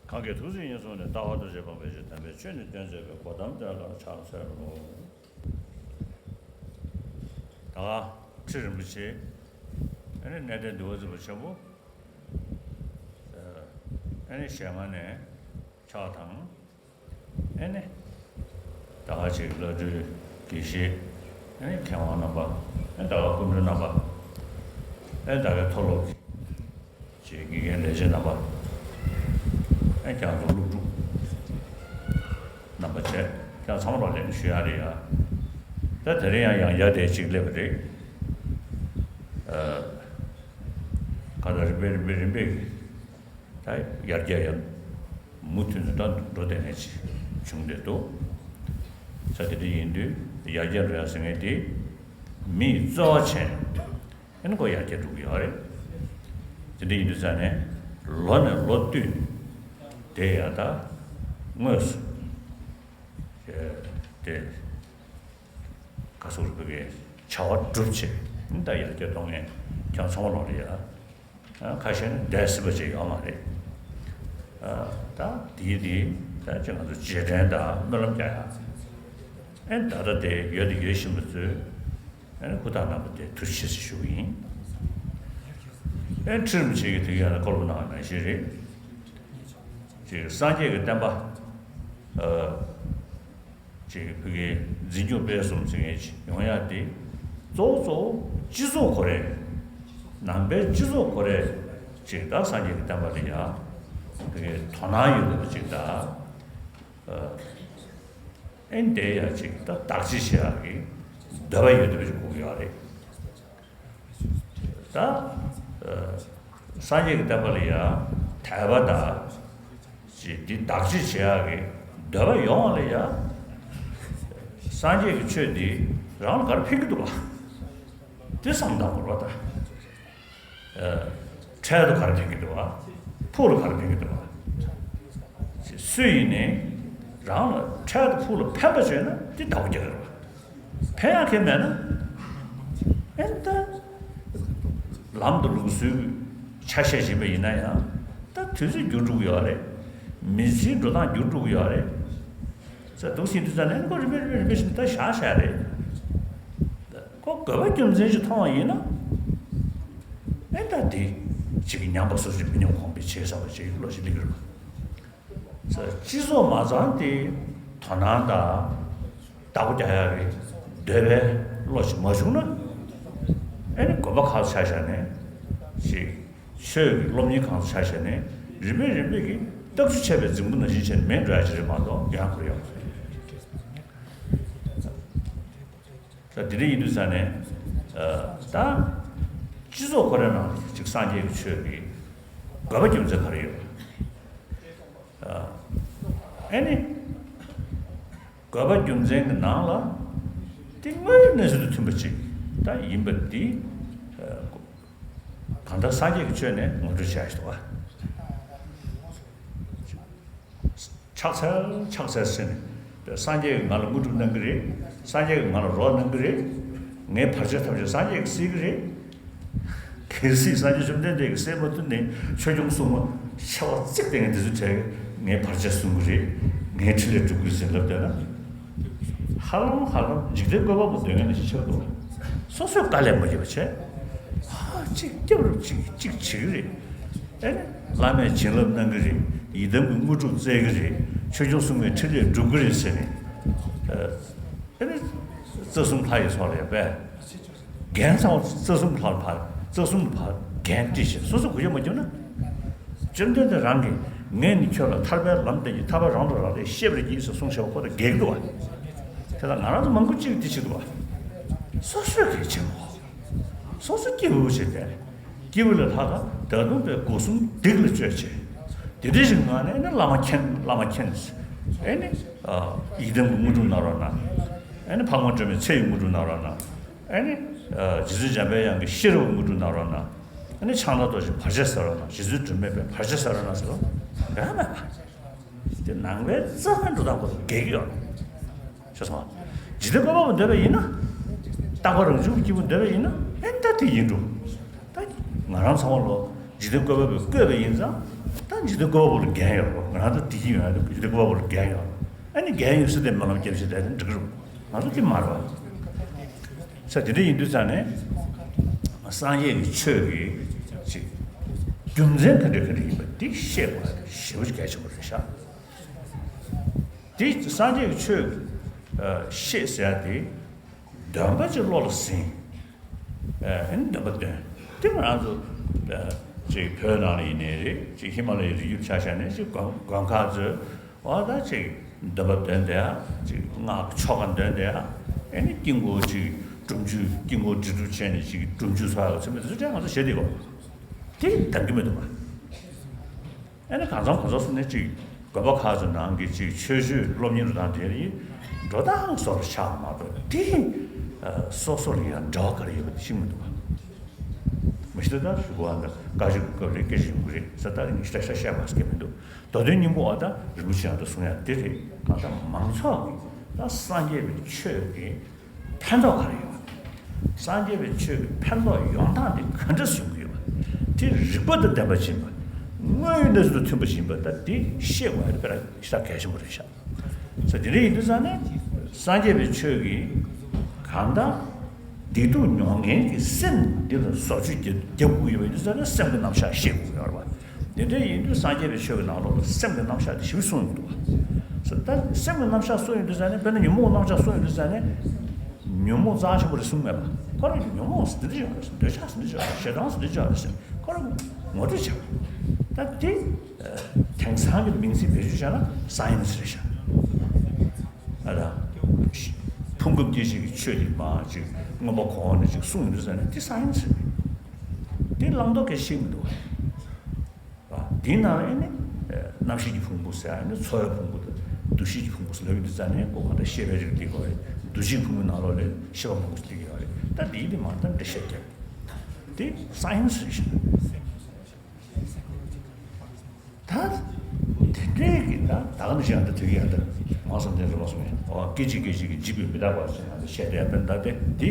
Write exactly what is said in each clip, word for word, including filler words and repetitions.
གང་གིས་ཐུགས་བརྩེ་ཉེར་བཟུང་ནས། ལྟ་བ་རྡོ་རྗེ་འཕགས་པའི་ཆོས། དམ་པའི་ཆོས་ནི་སྟོན་མཛད་པའི། གོ་ཏམ་དེ་ལ་ཕྱག་འཚལ་ལོ། ད་ཁྲི་རིན་པོ་ཆེ། ཨ་ནི་གནས་བརྟན་འདུལ་བ་རྩེ་མོ་ཆེན་པོ། ཨ་ནི་ཞལ་སྔ་ནས་ཕྱག་དང་། ཨེ་ནས། ད་ག་ཅིག་བླ་སྤྲུལ་དགེ་བཤེས། ཨེ་ནས་མཁས་དབང་རྣམ་པ། ཨེ་ད་ག་སྐུ་མགྲོན་རྣམ་པ། ཨེ་ད་ག་མཐོ་སློབ་ཀྱི་དགེ་རྒན་ལས་བྱེད་རྣམ་པ། ཨེ་ཁྱེད་ཚོ་སློབ་ཕྲུག་རྣམ་པ་བཅས་ཁྱེད་ཚང་མ་ལ་ལན་ཞུ་ཡ་རེད་ཡ། ད་དེ་རིང་ཡང་ཡང་བསྐྱར་དེ་ཅིག་སླེབས་པ་རེད། ཨ། ག་ད་རིམ་པས་རིམ་པས་རིམ་པས་ཀྱི། ད་ཡར་རྒྱས་ཡང་མུ་མཐུད་ནས་ད་འགྲོ་བསྡད་མཁན་ཅིག་བྱུང་བསྡད་འདུག་ས་དེ་འདྲ་ཡིན་དུས་ཡར་རྒྱས་འགྲོ་ཡ་ཟེར་མཁན་དེ་མིས་རྩོལ་བ་བྱས་ཨ་ནི་ཁོ་ཡར་རྒྱས་འགྲོ་གི་ཡོད་རེད། དེ་འདྲ་ཡིན་དུས་ཙང་ནས་ལོ་ནས་ལོ་བསྟུད་དེ་ཡང་ད་དངོས་སུ་དེ། ག་སོགས་རིག་པའི་བྱ་བ་སྒྲུབ་བྱེད་ད་ཡར་རྒྱས་གཏོང་མཁན་ཀྱང་ཚང་མ་ལོག་རེད་ཡ། ཁ་ཤས་ནི་འདས་ཟིན་པ་ཅིག་ཡོད་མ་རེད། ད་དེའི་དེ་ད་ཅི་ང་ཚོ་རྗེས་དྲན་དང་སྨོན་ལམ་རྒྱག་ཡ། ཨེ་ད་ལྟ་དེ་ཡོད་དེ་ཡོད་བཞིན་པ་ཚོས་ཨེ་ཧུར་ཐག་གནང་བ་དེ་ཐུགས་རྗེ་ཆེ་ཞུ་གི་ཡིན། ཨེ་ཁྲི་རིན་པོ་ཆེ་གིས་དེ་ག་ཡང་བཀའ་སློབ་གནང་བ་ནང་བཞིན་རེད། ཅིག་སངས་རྒྱས་ཀྱི་བསྟན་པ། ཨ། ཅིག་བོད་ཀྱི་འཛིན་སྐྱོང་སྤེལ་གསུམ་ཟེར་མཁན་ཅིག་ཡོང་ཡ་དེ། གཙོ་བོ་གཙོ་བོ་སྤྱི་ཚོགས་ཁོ་རེ། ནང་པའི་སྤྱི་ཚོགས་ཁོ་རེ། ཅིག་ད་སངས་རྒྱས་ཀྱི་བསྟན་པ་ལ་ཡ། བོད་ཀྱི་དོ་སྣང་ཡོད་པ་ཅིག་ད། ཨ། ཨེ་འདས་ཡ་ཅིག་ད་བདག་གཅེས་བྱེད་ཡ་གི་འདོད་པ་ཡོད་པ་ཅིག་དགོས་ཀྱི་ཡོད་རེད། ད། ཨ། སངས་རྒྱས་ཀྱི་བསྟན་པ་ལ་ཡ་དད་པ་དང་། ཅིག་འདི་བདག་གཅེས་བྱེད་ཡག་གི་འདོད་པ་ཡོང་བ་ལ་ཡ། སངས་རྒྱས་ཀྱི་ཆོས་འདི་རང་ལ་ག་རེ་ཕན་གྱི་འདུག་ག་འདི་བསམ་བློ་བཏང་དགོས་རེད་པ་ད། ཨ། འཕྲལ་དུ་ག་རེ་ཕན་གྱི་འདུག་ག་ཕུགས་ལ་ག་རེ་ཕན་གྱི་འདུག་ག་སུ་ཡིན་ནའི་རང་ལ་འཕྲལ་དུ་ཕུགས་ལ་ཕན་པ་བྱས་ན་འདི་བདག་པོ་རྒྱག་གི་རེད་པ། ཕན་ཡག་གི་མེད་ན། ཨེ་ད། ལམ་དང་ལུགས་སྲོལ་ཆ་ཤས་བྱེད་པ་ཡིན་ན་ཡང་། ད་དུས་ཚོད་འགྱུར་འགྲོ་གི་ཡོད་རེད། མི་ཚེའི་འགྲོ་སྟངས་འགྱུར་འགྲོ་གི་ཡོད་རེད། ཟེར་འདུག་ཟིན་དུས་ཙ་ནས་ཁོ་རིམ་པས་རིམ་པས་རིམ་པས་བཞིན་ད་བཞག་བཞག་རེད། ཁོ་དགོས་པ་རྒྱུ་མཚན་ཞིག་མཐོང་བ་ཡིན་ན། ཨེ་ད་དེ་གཅིག་གི་ཉམས་པ་སོ་སོའི་མི་ཉམས་གོང་འཕེལ་བྱེད་བསམ་པ་བྱེད་ཀྱི་བློ་ཞིག་སླེབས་ཀྱི་རེད་པ། སྤྱི་ཚོགས་མ་ཚང་དེ་དོ་སྣང་དང་བདག་པོ་རྒྱག་ཡག་གི་འདོད་པའི་བློ་ཞིག་མ་བྱུང་ན། ཨེ་ནི་དགོན་པ་ཁག་ཆ་བཞག་ནས་ཞིག་ཆོས་ཀྱི་སློབ་གཉེར་ཁང་ཆ་བཞག་ནས་རིམ་པས་རིམ་པས་ཀྱིས་རྟག་ཆུ་ཆད་པའི་རྫིང་བུ་ནང་བཞིན་བྱས་ནས་མེད་འགྲོ་ཡག་ཅིག་རེད་མ་གཏོགས་ཡོང་ཡག་ཁོ་རང་ཡོད་མ་རེད། ད་དེ་འདྲ་ཡིན་དུས་ཙ་ནས། ཨ། ད་སྤྱི་ཚོགས་ཁོ་རའི་ནང་ཅིག་སངས་རྒྱས་ཀྱི་ཆོས་ཀྱི་དགོས་པ་རྒྱུ་མཚན་ག་རེ་ཡོད། ཨ། ཨེ་ནི། དགོས་པ་རྒྱུ་མཚན་གྱི་ནང་ལ། དེ་དངོས་ཡོད་གནས་ཚུལ་དང་མཐུན་པ་ཅིག་ད་ཡིན་པ་འདི། ཨ། གང་ལྟར་སངས་རྒྱས་ཀྱི་ཆོས་ནས་ངོ་སྤྲོད་བྱས་ཤིག་འདུག་ག་ཕྱག་འཚལ་ཕྱག་འཚལ་ཟེར་ནས། སངས་རྒྱས་ཀྱིས་ང་ལ་དངོས་གྲུབ་གནང་གི་རེད། སངས་རྒྱས་ཀྱིས་ང་ལ་རོགས་གནང་གི་རེད། ངའི་བར་ཆད་ཐམས་ཅད་སངས་རྒྱས་ཀྱིས་སེལ་གྱི་རེད། གལ་སྲིད་སངས་རྒྱས་བཅོམ་ལྡན་འདས་ཀྱིས་སེལ་མ་ཐུབ་ནའི་ཆོས་སྐྱོང་སྲུང་མ་ཆེ་བ་གཅིག་བསྟེན་མཁན་དེ་ཚོའི་གྲས་ངའི་བར་ཆད་སྲུང་གི་རེད། ངའི་འཕྲིན་ལས་སྒྲུབ་ཀྱི་རེད་ཟེར་ལབ་བསྡད་ན། ཧ་ལམ་ཧ་ལམ་འཇིག་རྟེན་བཀོད་པ་པོ་འདོད་མཁན་ནི་ཞིག་ཆགས་འདུག་སོ་སོས་དཀའ་ལས་མ་བརྒྱབ་པ་བྱས། ཧ་གཅིག་སྐྱབས་རུ་གཅིག་གཅིག་བྱེད་ཀྱི་རེད། ཨེ་ནི། བླ་མས་བྱིན་རླབས་གནང་གི་རེད། ཡི་དམ་གྱི་དངོས་གྲུབ་སྩལ་གི་རེད། ཆོས་སྐྱོང་སྲུང་མའི་འཕྲིན་ལས་སྒྲུབ་གི་རེད་ཟེར་ནས། ཨ་ནི། རྩ་གསུམ་ལྷ་ཡི་ཚོགས་ལ་ཡང་དཔལ། རྒྱན་ཚང་བ་རྩ་གསུམ་ལྷ་ལ་ཕར། རྩ་གསུམ་ལ་ཕར་རྒྱན་སྤྲས་བྱས་སོ་སོ་གུས་ཞབས་མ་བརྒྱབ་ན། བཅོམ་ལྡན་འདས་རང་གིས་ངས་ནི་ཁྱོད་ལ་ཐར་པའི་ལམ་བསྟན་གྱི་ཐར་པ་རང་དུ་རང་རེ་བཤད་པར་བགྱི་ཟེར་གསུངས་བཞག་པ་ཁོ་ད་འགལ་གྱི་འདུག་བ། དེ་ལ་ང་རང་ཚོ་མང་པོ་གཅིག་འདི་བྱེད་འདུག་བ། སོ་སོས་གལ་ཆེན་པོ། སོ་སོ་སྐྱིད་པོ་བྱེད་དེ། སྐྱེས་བུ་ལས་ལྷག་དང་ད་དུང་པའི་སྒོ་གསུམ་སྡིག་ལ་སྤྱོད་ཆེ། དེ་འདྲ་ཞིག་ངང་ནས་ནི་བླ་མ་མཁྱེན་བླ་མ་མཁྱེན། ཨེ་ནི། ཡི་དམ་གྱི་དངོས་གྲུབ་གནང་རོགས་གནང་། ཨེ་ནི་ཕག་མོ་སྒྲོལ་མའི་ཚེ་ཡི་དངོས་གྲུབ་གནང་རོགས་གནང་། ཨེ་ནི། རྗེ་བཙུན་འཇམ་པའི་དབྱངས་ཀྱི་ཤེས་རབ་དངོས་གྲུབ་གནང་རོགས་གནང་། ཨེ་ནི་ཕྱག་ན་རྡོ་རྗེ་བར་ཆད་སེལ་རོགས་གནང་། རྗེ་བཙུན་སྒྲོལ་མས་པའི་བར་ཆད་སེལ་རོགས་གནང་ཟེར་རོ། ཡང་མེད་པ། དེ་ནང་པའི་རྩ་བའི་འགྲོ་སྟངས་ཁོ་ཚོ་འགལ་གྱི་ཡོད། ཤེས་སོང་ང་། འཇིག་རྟེན་བཀོད་པ་པོ་འདོད་པ་ཡིན་ན། རྟག་པ་རང་བྱུང་གི་སྐྱེས་བུ་འདོད་པ་ཡིན་ན་ཨེ་ད་དེ་ཡིན་འགྲོ། ད་ང་རང་ཚང་མ་ལོ་འཇིག་རྟེན་བཀོད་པ་པོས་བཀོད་པ་ཡིན་ཙང་ད་ འཇིག་རྟེན་བཀོད་པ་པོ་ལ་འགན་ཡོད་རེད། ང་ཚོ་བདེ་སྐྱིད་ཡོང་ཡ་དེ་འཇིག་རྟེན་བཀོད་པ་པོ་ལ་འགན་ཡོད་རེད། ཨ་ནི་འགན་ཡོད་ཟེར་ཏེ་སྨོན་ལམ་རྒྱབ་བྱས་བསྡད་ན་འགྲིག་གི་རེད། ང་ཚོ་དེ་མ་རེད་བ། ས་དེ་འདྲ་ཡིན་དུས་ཙང་ནས་སངས་རྒྱས་ཀྱི་ཆོས་ཀྱི་ཅིག་རྒྱུ་མཚན་ག་འདྲ་ག་འདྲ་ཡིན་པ་འདི་ཤེས་དགོས་པ་ཞེ་པོ་ཅིག་གལ་ཆེན་པོ་རེད་ཤག་དེ་སངས་རྒྱས་ཀྱི་ཆོས་ཨ་ཤེས་ཟེར་ཡ་དེ་འདོན་པ་ཅིག་བློ་ལ་ཟིན། ཨ་ནི་འདོན་པ་འདོན། དེ་ང་རང་ཚོ་ཨ་ཅིག་བོད་ནང་ལ་ཡིན་ནའི་རེད། ཅིག་ཧི་མ་ལ་ཡའི་རི་རྒྱུད་ཆ་བཞག་ནས་ཅིག་དགོན་དགོན་ཁག་ཚོས་འོ་ད་ཅིག་འདོན་པ་འདོན་བསྡད་ཡ། ཅིག་སྔགས་ཆོ་ག་འདོན་བསྡད་ཡ། ཨ་ནི་དཀྱིལ་འཁོར་ཅིག་སྒྲུབ་མཆོད་དཀྱིལ་འཁོར་སྒྲིག་སྒྲུབ་བྱས་ནས་ཅིག་སྒྲུབ་མཆོད་ཚོགས་ཡ་ཚོ་མི་དེ་ཚོ་ཀྱང་ང་ཚོ་བྱེད་བསྡད་ཡོད། དེ་འདང་གི་མི་འདུག་ག་ཨ་ནི་གང་འཚམ་གང་འཚམ་ཟེར་ནས་ཅིག་དགོན་པ་ཁག་ཚོ་ནང་གི་ཅིག་ཆོས་སྤྱོད་སློབ་གཉེར་དང་དེ་རིགས་འགྲོ་སྟངས་བཟོ་འདྲ་ཆགས་མ་གཏོགས་དེ་ཨ་སོ་སོ་ལ་ཡང་འབྲེལ་བ་ག་རེ་ཡོད་པ་དེ་ཤེས་མི་འདུག་ག་མི་ཤེས་ད་ཞུ་གོ་བ་འདི་བཀའ་ཤག་གི་སྐབས་ལ་སྐད་ཆ་ཡོང་གི་རེད་ཟེར། ད་ངས་ཞེ་དྲག་ཤ་བཤད་པ་ཟེར་གྱི་མི་འདུག་མདོ་དོན་སྙིང་པོ་བ་ད་རིན་པོ་ཆེ་ཡང་ད་གསུང་ཡ་དེ་རེད། གང་ལྟར་མང་ཚོགས་ཀྱིས་ད་སངས་རྒྱས་པའི་ཆོས་ཀྱི་ཕན་ཐོགས་ག་རེ་ཡོད། སངས་རྒྱས་པའི་ཆོས་ཀྱི་ཕན་ཐོགས་ཡོང་སྟངས་དེ་ག་འདྲ་ཡོང་གི་ཡོད་པ། དེ་རིགས་པ་དང་ལྡན་པ་ཡིན་པ། དངོས་ཡོད་གནས་ཚུལ་དང་མཐུན་པ་ཡིན་པ། ད་དེ་ཤེས་དགོས་ཡ་དེ་དཔེ་ར་ཞེ་དྲག་གལ་ཆེན་པོ་རེད་ཤག་ས་དེ་འདྲ་ཡིན་དུས་ཙང་ནས་སངས་རྒྱས་པའི་ཆོས་ཀྱི་གང་ལྟར་བདེ་སྡུག་མྱོང་མཁན་གྱི་སེམས་འདི་ལ་བཟོ་བཅོས་རྒྱབ་རྒྱབ་དགོས་ཡོད་པ་ཡིན་དུས་ཙང་ནས་སེམས་ཀྱི་རྣམ་གཞག་ཤེས་དགོས་ཡོད་རེད་པ། དེ་འདྲ་ཡིན་དུས་སངས་རྒྱས་པའི་ཆོས་ཀྱི་ནང་ལོགས་ལ་སེམས་ཀྱི་རྣམ་གཞག་དེ་ཞིབ་གསུངས་ཡོང་འདུག་པ། ད་སེམས་ཀྱི་རྣམ་གཞག་གསུངས་ཡོང་དུས་ཙང་ནས་དཔེར་ན་ཉོན་མོངས་རྣམ་གཞག་གསུངས་ཡོང་དུས་ཙང་ནས་ཉོན་མོངས་རྩ་ཆེན་པོ་རེད་གསུངས་མེད་པ། ཁོ་རང་ཉོན་མོངས་ཟེར་འདི་འདྲ་ཅིག་ཡོད་རེད་ཟེར། འདོད་ཆགས་ཟེར་འདི་འདྲ་ཅིག་ཡོད་རེད་ཟེར། ཁོ་རང་ངོ་སྤྲོད་བྱས་པ་རེད། ད་དེ་དེང་སང་གི་མིང་ཚིག་བེད་སྤྱོད་བྱས་ན་སའེན་སི་རེད་ཤག་ཨ་ད་ཕུང་ཁམས་སྐྱེ་མཆེད་ཀྱི་ཆོས་དེ་མ་ཅིག་མངོན་པ་གོང་ནས་ཅིག་གསུངས་ཡོང་དུས་ཙང་ནས་དེ་སའེན་སི་རེད། དེ་བླང་དོར་གལ་ཆེ་མི་འདུག་པ། དེའི་ནང་ལ་ཨ་ནི་རྣམ་ཤེས་ཀྱི་ཕུང་པོ་ཟེར། ཨ་ནི་ཚོར་བའི་ཕུང་པོ་དང་འདུ་ཤེས་ཀྱི་ཕུང་པོ་ཟེར་ལབ་ཡོང་དུས་ཙང་ནས་ཁོ་གང་ལྟར་ཤེས་པའི་རིགས་དེ་གོ་རེད། འདུ་བྱེད་ཕུང་པོའི་ནང་ལོགས་ལ་ཤེས་པ་ཕུང་པོ་ཟེར་དེ་གི་ཡོད་རེད། ད་དེའི་དེ་མ་ད་འདྲ་བཤད་ཀྱི་དེ་སའེན་སི་རེད་ཤག་ད་དེ་འདྲའི་གི་ད་ད་ག་ནང་བཞིན་ད་དུས་ཀྱི་ཡང་ད་མང་སོང་དེ་རེད་པ་སོང་ཡང་། ཨོ་སྐད་ཅིག་སྐད་ཅིག་གིས་འཇིག་པས་མི་རྟག་པ་ཟེར་ཡང་ད་བཤད་དེ་ཡང་ད་དེ་དེ་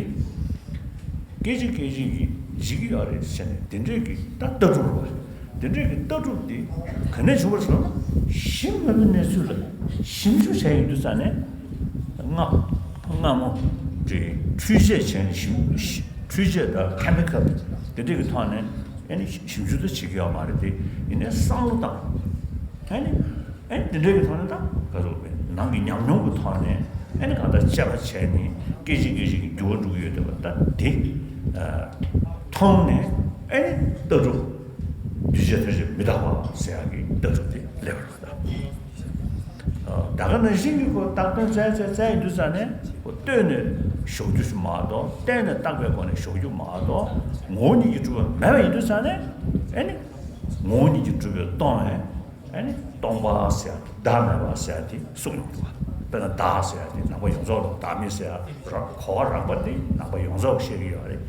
སྐད་ཅིག་སྐད་ཅིག་གིས་འཇིག་གི་ཡོད་རེད་ཟེར་ནས་དེ་འདྲའི་གི་ད་ལྟ་གྲུབ་རེད་པ། དེ་འདྲའི་གི་ལྟ་གྲུབ་དེ་ག་ནས་བྱུང་བ་ཟེར་ན་གཞི་མེད་པའི་གནས་ཚུལ་ལ་ཞིབ་འཇུག་བྱས་ཡོང་དུས་ཙང་ནས་སྔ་སྔ་མོ་དེ་འཕྲུལ་ཆས་བྱས་ནས་ཞིབ་འཕྲུལ་ཆས་དང་ཁེ་མི་ཁལ་དེ་འདྲའི་གི་ཐོག་ནས། ཨ་ནི་ཞིབ་འཇུག་ད་བྱེད་ཀྱི་ཡོད་མ་རེད་དེ། ཡིན་ནའི་བསམ་བློ་བཏང་། ཨ་ནི་ཨ་ནི་དེ་འདྲའི་གི་ཐོག་ནས་ད་ག་ཚོད་ནང་གི་ཉམས་མྱོང་གི་ཐོག་ནས་ཨ་ནི་གང་ལྟར་དཔྱད་པ་བྱས་ནས་སྐད་ཅིག་སྐད་ཅིག་གི་འགྱུར་བ་འགྲོ་གི་ཡོད་དེ་བ་ད་དེ་མཐོང་ནས་ཨ་ནི་ལྟ་གྲུབ་འདུས་བྱས་ཐམས་ཅད་མི་རྟག་པ་ཟེར་ཡག་གི་ལྟ་གྲུབ་དེ་སླེབས་པ་རེད་ད། ད་ག་ནང་བཞིན་གྱི་སྐོར་བརྟག་དོན་བཙལ་བཙལ་བཙལ་ཡོང་དུས་ཙང་ནས་ལྟོས་ནས་ཞོག་རྒྱུ་ཞིག་མ་གཏོགས། བལྟས་ནས་བརྟག་པའི་སྒོ་ནས་ཞོག་རྒྱུ་མ་གཏོགས། ངོ་བོ་ཉིད་ཀྱིས་གྲུབ་པ་མེད་པ་ཡིན་དུས་ཙང་ནས་ཨ་ནི་ངོ་བོ་ཉིད་ཀྱིས་གྲུབ་པས་སྟོང་བས་ཨ་ནི་སྟོང་པ་ཟེར་བདག་མེད་པ་ཟེར་དེ་གསུངས་ཡོང་འདུག་པ། དཔེར་ན་བདག་ཟེར་དེ་ནང་པ་ཡོངས་རྫོགས་ལ་བདག་མེད་ཟེར་ར་གོ་བ་རགས་པ་དེ་ནང་པ་ཡོངས་རྫོགས་བཤད་ཀྱི་ཡོད་རེད།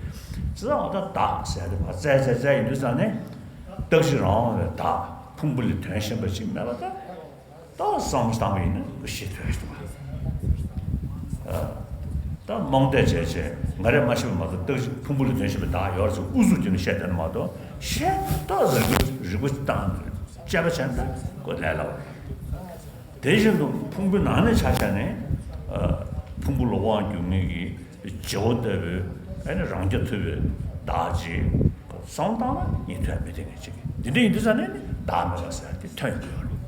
ཙང་འོ་ད་བདག་ཟེར་དེ་ཕར་བཙལ་བཙལ་བཙལ་ཡོང་དུས་ཙང་ནས་རྟག་གཅིག་རང་དབང་བའི་བདག་ཕུང་པོ་ལས་དོན་གཞན་པ་ཅིག་མེད་པ་དང་། ད་བསམ་བློ་བཏང་བ་ཡིན་ན་ཤེས་ཐུབ་ཀྱི་འདུག་ག་ད་རྨོངས་དད་བྱས་བྱས་ང་རས་མ་ཤེས་པ་མ་གཏོགས་རྟག་གཅིག་ཕུང་པོ་ལས་དོན་གཞན་པའི་བདག་ཡོད་རེད་ཟེར་ཨུ་ཚུགས་རྒྱབ་ནས་བཤད་བསྡད་ན་མ་གཏོགས། བཤད་ད་རིག་པ་རིག་པ་བཏང་དཔྱད་པ་བྱས་ན་ད་ཁོ་ལས་སླ་བ་རེད། དེ་བཞིན་དུ་ཕུང་པོའི་ནང་ནས་ཆ་བཞག་ནས་ཕུང་པོ་ལ་དབང་བསྒྱུར་མཁན་གྱི་བྱེད་པོ་ལྟ་བུའི་ཨ་ནི་རང་རྐྱ་ཐུབ་པའི་བདག་ཅིག་བསམ་བློ་བཏང་ན་རྙེད་ཐུབ་ཡ་མེད་དེ་ངས་ཅིག་འདི་འདྲ་ཡིན་དུས་ཙང་ནས་ནི་བདག་མེད་པ་ཟེར་ཡ་དེ་ཐོན་ཡོང་གི་ཡོད་རེད།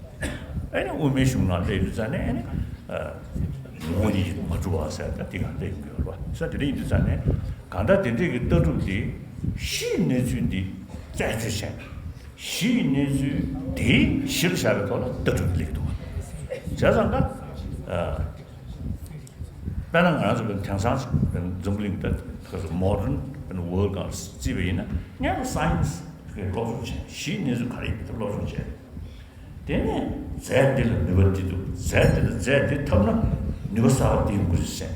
ཨ་ནི་དབུ་མའི་གཞུང་ནང་སླེབས་དུས་ཙང་ནས་ཨ་ནི་ངོ་བོ་ཉིད་ཀྱིས་མ་གྲུབ་པ་ཟེར་ཡ་དེ་གང་སླེབས་ཡོང་གི་ཡོད་རེད་པ། ས་དེ་འདྲ་ཡིན་དུས་ཙང་ནས་གང་ལྟར་དེ་འདྲའི་གི་ལྟ་གྲུབ་འདི་གཞིའི་གནས་ཚུལ་འདི་རྩད་གཅོད་བྱས། གཞིའི་གནས་ཚུལ་དེའི་གཞིར་བཞག་པའི་ཐོག་ལ་ལྟ་གྲུབ་སླེབས་འདུག་བ། བྱས་ཙང་ཀ་ཨ་དཔེར་ན་ང་རང་ཚོ་དེང་སང་འཛམ་བུ་གླིང་ད་ཁ་སོ་མོ་ཌརན་ཝརལ་སྒང་བརྩིས་པ་ཡིན་ན་སྔོན་ལ་སའེན་སི་གི་སློབ་སྦྱོང་བྱས། གཞིའི་གནས་ཚུལ་ག་རེ་ཡིན་མིན་སློབ་སྦྱོང་བྱས། དེ་ནས་རྫས་འདི་ལ་ནུས་པ་འདི་འདུག་རྫས་འདི་ལ་རྫས་འདི་འཐབ་ན་ནུས་པ་གསར་པ་འདི་ཡོང་གི་རེད་ཟེར།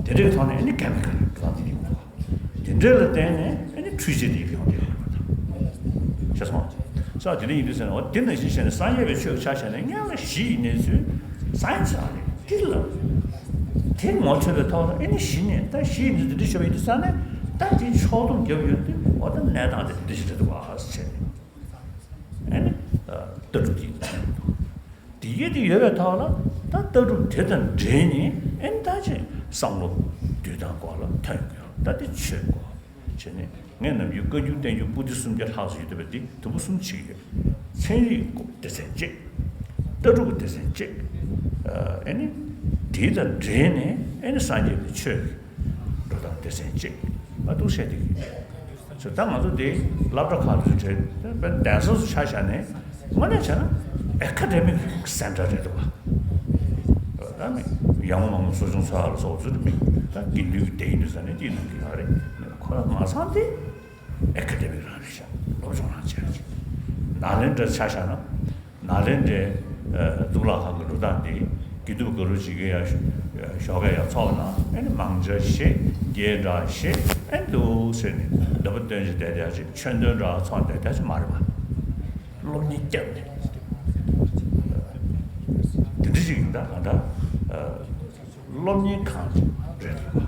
དེ་འདྲའི་ཐོག་ནས་ཨ་ནི་ཀེ་མི་ཀལ་གང་འདི་ཡོང་གི་འདུག་དེ་འདྲ་ལ་བརྟེན་ནས་ཨ་ནི་འཕྲུལ་ཆས་འདི་ཡོང་གི་ཡོད་པ་དང་། ཤེས་སོང་། ས་དེ་འདྲ་ཡིན་དུས་ཟེར་ན་འོ་དེ་ནང་བཞིན་བྱས་ནས་སངས་རྒྱས་པའི་ཆོས་ཆ་བཞག་ནས་སྔོན་ལ་གཞི་ཡི་གནས་ཚུལ་སའེན་སི་རང་རེད། དེ་ལ་དེ་ངོ་འཕྲོད་པའི་ཐོག་ལ་ཨ་ནི་གཞི་ནས་ད་གཞི་ཡི་གནས་ཚུལ་འདི་འདྲ་ཤོད་པ་ཡིན་དུས་ཙང་ནས་ད་དེ་ཕྱོགས་བསྡོམས་བརྒྱབ་ཡོང་དུས་འོ་ད་གནས་སྟངས་དེ་འདི་འདྲ་ཞིག་རེད་འདུག་བ་ཟེར་ནས། ཨ་ནི་ལྟ་ ལྟ་གྲུབ་དེ་ཡིན་དུས། དེ་ཡིན་དེ་ཡོད་པའི་ཐོག་ལ་ད་ལྟ་གྲུབ་དེ་དང་འབྲེལ་ནས་ཨེ་ད་ཅིག་བསམ་བློ་འདུས་སྟངས་སྐོར་ལ་ཐོན་དགོས་ལ། ད་དེ་ཆོས་སྐོར་བྱས་ནས། ངས་ནམ་རྒྱུན་བཀའ་འགྱུར་བསྟན་འགྱུར་པོ་ཏི་སུམ་བརྒྱ་ལྷག་ཙམ་ཡོད་བསྡད་པ་འདི་དུམ་བུ་གསུམ་ཕྱེ་གི་ཡོད། ཚན་རིག་སྡེ་ཚན་གཅིག་ལྟ་གྲུབ་སྡེ་ཚན་གཅིག་ཨ་ནི་དེ་དང་འབྲེལ་ནས་ཨ་ནི་སངས་རྒྱས་པའི་ཆོས་ཀྱི་འགྲོ་སྟངས་སྡེ་ཚན་གཅིག་ཨ་འདུག་བཤད་བསྡད་ཀྱི་ཡོད། ད་ང་ཚོ་དེ་སློབ་གྲྭ་ཁག་ཏུ་བྲལ་དཔེར་ན་གདན་ས་སུ་ཆ་བཞག་ནས་དངོས་གནས་བྱས་ན་ཨེ་ཁ་ཌེ་མིག་སེན་ཊར་རེད་འདུག་བ། ད་མི་ཡང་མོ་མང་མོ་གསོ་སྦྱོང་འཚོ་བ་ལ་སོགས་ཚུལ་མི་ད་དགེ་འདུན་གྱི་སྡེ་ཡིན་དུས་ཙང་ནས་དེའི་ནང་གི་ཡོད་རེད། ཁོ་ལ་མ་ཚང་དེ་ཨེ་ཁ་ཌེ་མིག་རང་རེད་ཤག་སློབ་སྦྱོང་རང་བྱས་རེད། ནཱ་ལེནྡྲ་ཆ་བཞག་ན་ནཱ་ལེནྡྲའི་གཙུག་ལག་ཁང་གི་འགྲོ་སྟངས་དེ་དགེ་འདུན་པ་ག་རུ་ཅིག་གིས་ཡ་ཞོགས་ཀས་ཡར་ཚོགས་ན་ཨེ་ནི་མང་ཇ་བཞེས་རྒྱས་འདྲ་བཞེས་ཨེ་འདུག་ཟེར་ནས་འདོན་པ་འདོན་བྱས་བསྡད་བསྡད་ཅིག་མཆོད་འདོན་འདྲ་ཚོགས་བསྡད་བསྡད་ཅིག་མ་རེད་པ། སློབ་གཉེར་བརྒྱབ་ནས་དེ་འདྲ་ཅིག་ཡིན་ད་གང་ལྟར་སློབ་གཉེར་ཁང་རེད་འདུག་པ།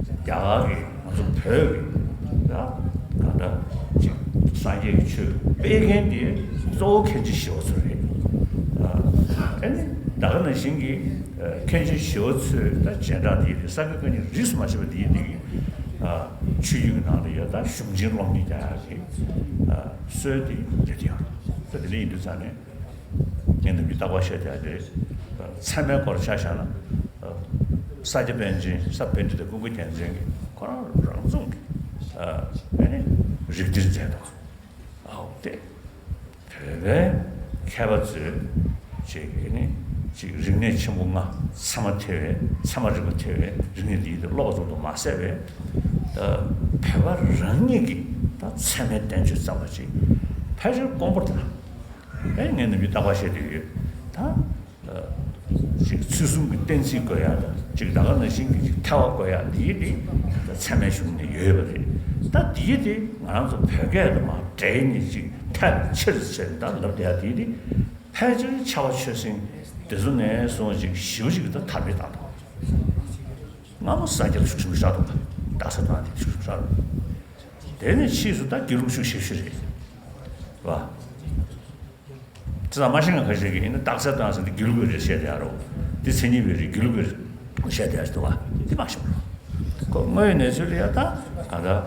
རྒྱ་གར་གྱི་ང་ཚོ་བོད་ཀྱི་ད་གང་ལྟར་ཅིག་སངས་རྒྱས་ཀྱི་ཆོས་སྤེལ་མཁན་དེ་གཙོ་བོ་མཁན་ཆེན་ཞི་བ་འཚོ་རེད། ཨ་ནི་ད་ག་ནང་བཞིན་གྱི་མཁན་ཆེན་ཞི་བ་འཚོའི་ད་རྗེས་འབྲང་དེ་ཡིན་དེ་ས་དགེ་བཀའ་རྙིང་རིས་སུ་མ་ཆད་པ་དེ་ཡིན་དེ་གི་ཆོས་བརྒྱུད་ཀྱི་ནང་ལ་ཡ་ད་གཞུང་ཆེན་སློབ་གཉེར་རྒྱག་ཡག་གི་སྲོལ་དེ་རྒྱ་དེ་ཡང་ད་དེ་འདྲ་ཡིན་དུས་ཙང་ནས། ངས་ནམ་རྒྱུན་རྟག་པར་བཤད་བསྡད་དེ། ཚད་མའི་སྐོར་ཆ་བཞག་ན། ས་སྐྱ་པཎ་ཆེན་ས་པཎྜི་ཏ་ཀུན་དགའ་རྒྱལ་མཚན་གྱིས་ཁོ་རང་རང་རྫོང་གི་ཨ་ནི་རིགས་གཏེར་མཛད་འདུག་ཨའོ་དེ། བོད་པའི་མཁས་པ་ཚོས་ཅིག་ཨ་ནི་ཅིག་རིག་གནས་ཆེན་པོ་ལྔ་ཚད་མ་ཐེ་བའི་ཚད་མ་རིག་པ་ཐེ་བའི་རིག་གནས་འདི་ལ་སློབ་པ་ཙམ་དུ་མ་ཟད་པའི། ད་བོད་པ་རང་ཉིད་ཀྱི་ད་ཚད་མའི་བསྟན་བཅོས་རྩ་བ་ཅིག་ཕལ་ཆེར་དཀོན་པོ་དང་། ཨེ་ངས་ནམ་རྒྱུན་རྟག་པར་བཤད་དུ་ཡོད། ད་ཅིག་ཚུལ་གསུམ་གྱི་གཏན་ཚིགས་དགོས་ཡག་དང་ཅིག་ད་ག་ནང་བཞིན་གྱི་ཅིག་ཐལ་བ་དགོས་ཡག་འདི་ཡིན་ཏེ། ད་ཚད་མའི་གཞུང་ནས་ཡོད་པ་རེད། ད་འདི་ཡིན་ཏེ་ང་རང་ཚོ་བོད་སྐད་དུ་མ་འདྲེས་ནས་ཅིག་ཐལ་ཆེར་ཟེར་ད་ལབ་བསྡད་ཡག་འདི་ཡིན་ཏེ། ཕལ་ཆེར་ཕྱྭ་པ་ཆོས་སེང་དེ་ཚོ་ནས་བཟུང་ཅིག་ཞེ་པོ་ཅིག་ད་དར་སྤེལ་བཏང་འདུག་སྔ་མོ་ས་སྐྱར་ཤུགས་ཆེན་པོ་ཤར་འདུག་ད་རྟགས་གསལ་བཏང་དེ་ཤུགས་ཆེན་པོ་ཤར་འདུག་དེ་ནས་ཕྱིས་སུ་ད་དགེ་ལུགས་ཤུགས་ཆེ་ཤོས་རེད་བ། དེ་ཙམ་མ་ཤེས་མཁན་ཁ་ཤས་ཀྱིས་ཡིན་ན་རྟགས་གསལ་བཏང་ཟེར་ན་དེ་དགེ་ལུགས་པའི་རེད་བཤད་བསྡད་ཡ་རོ། དེ་མཚན་ཉིད་པའི་རེད་དགེ་ལུགས་པའི་རེད་བཤད་བསྡད་ཡ་ཞིག་འདུག་བ། དེ་མ་ཤེས་པ་རོ། ཁོ་དངོས་ཡོད་གནས་ཚུལ་ལ་ཡ་ད་གང་ལྟར་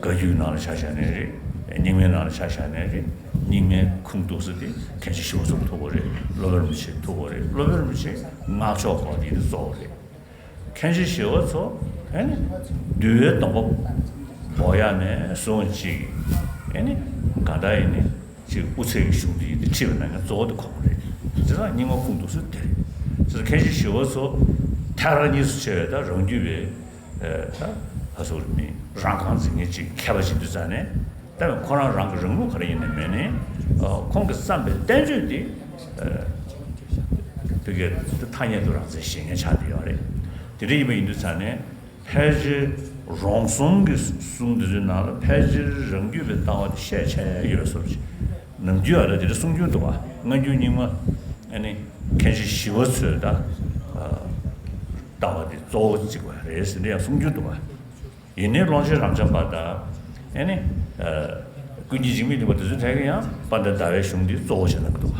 བཀའ་བརྒྱུད་ནང་ལ་ཆ་བཞག་ནའི་རེད། རྙིང་མའི་ནང་ལ་ཆ་བཞག་ནའི་རེད། རྙིང་མའི་ཁུངས་གཏུགས་ས་དེ་མཁན་ཆེན་ཞི་བ་འཚོ་ཐུག་པ་རེད། སློབ་དཔོན་རིན་པོ་ཆེ་ཐུག་པ་རེད། སློབ་དཔོན་རིན་པོ་ཆེ་སྔགས་ཕྱོགས་སྐོར་དེ་དེ་གཙོ་བོ་རེད། མཁན་ཆེན་ཞི་བ་འཚོ་ཨེ་ནི་འདུལ་བའི་སྡོམ་པ་འབོག་ཡག་ནས་བཟུང་ཅིག་ཨེ་ནི་གང་ལྟར་ཡིན་ནི་ཅིག་དབུ་ཚད་ཀྱི་གཞུང་འདི་ཡིན་ཏེ་ཁྲིད་པའི་ནང་ནས་གཙོ་བོ་དེ་ཁོ་རང་རེད། བྱས་ཙང་རྙིང་མ་ཁུངས་གཏུགས་ས་དེ་རེད། བྱས་ཙང་མཁན་ཆེན་ཞི་བ་འཚོ་ཐལ་རང་གཉིས་སུ་ཕྱེ་བའི་ད་རང་རྒྱུད་པའི་ཨེ་ད་ཧ་སོ་རི་མི་རང་རྐང་འཛིན་མཁན་ཅིག་མཁས་པ་ཅིག་འདུག་ཙང་ནས། ད་ཁོ་རང་རང་གི་རང་ལུགས་ག་རེ་ཡིན་ནའི་མེད་ནའི། ཨ་ཁོང་གིས་བརྩམས་པའི་བསྟན་བཅོས་འདི་ཨ་བོད་སྐད་དུ་ཐ་སྙད་དུ་རང་བཙན་བཞེངས་མཁན་ཆགས་བསྡད་ཡོད་རེད། དེ་འདྲ་ཡིན་པ་ཡིན་དུས་ཙང་ནས་ཕལ་ཆེར་རོང་ཟོམ་གྱི་གསུང་འདི་ཚོའི་ནང་ལ་ཕལ་ཆེར་རང་རྒྱུད་པའི་ལྟ་བ་དེ་ཤས་ཆེ་ཡོད་པའི་བཟོ་འདྲ་ཅིག་ནམ་རྒྱུན་ཨ་ལ་དེ་འདྲ་གསུང་རྒྱུན་འདུག་བ། སྔ་འགྱུར་རྙིང་མ་ཨ་ནི་མཁན་ཆེན་ཞི་བ་འཚོའི་ད་ཨ་ལྟ་བ་དེ་གཙོ་བོ་བརྩི་དགོས་རེད་ཟེར་འདྲ་ཡང་གསུང་རྒྱུན་འདུག་བ། ཡིན་ནའི་ཀློང་ཆེན་རབ་འབྱམས་པ་དང་། ཨེ་ནི། ཨ་ཀུན་མཁྱེན་འཇིགས་མེད་གླིང་པ་དེ་ཚོའི་གྲས་ཀྱིས་ཡང་དཔལ་ལྡན་ཟླ་བའི་གཞུང་འདི་གཙོ་བོ་བྱས་གནང་གི་འདུག་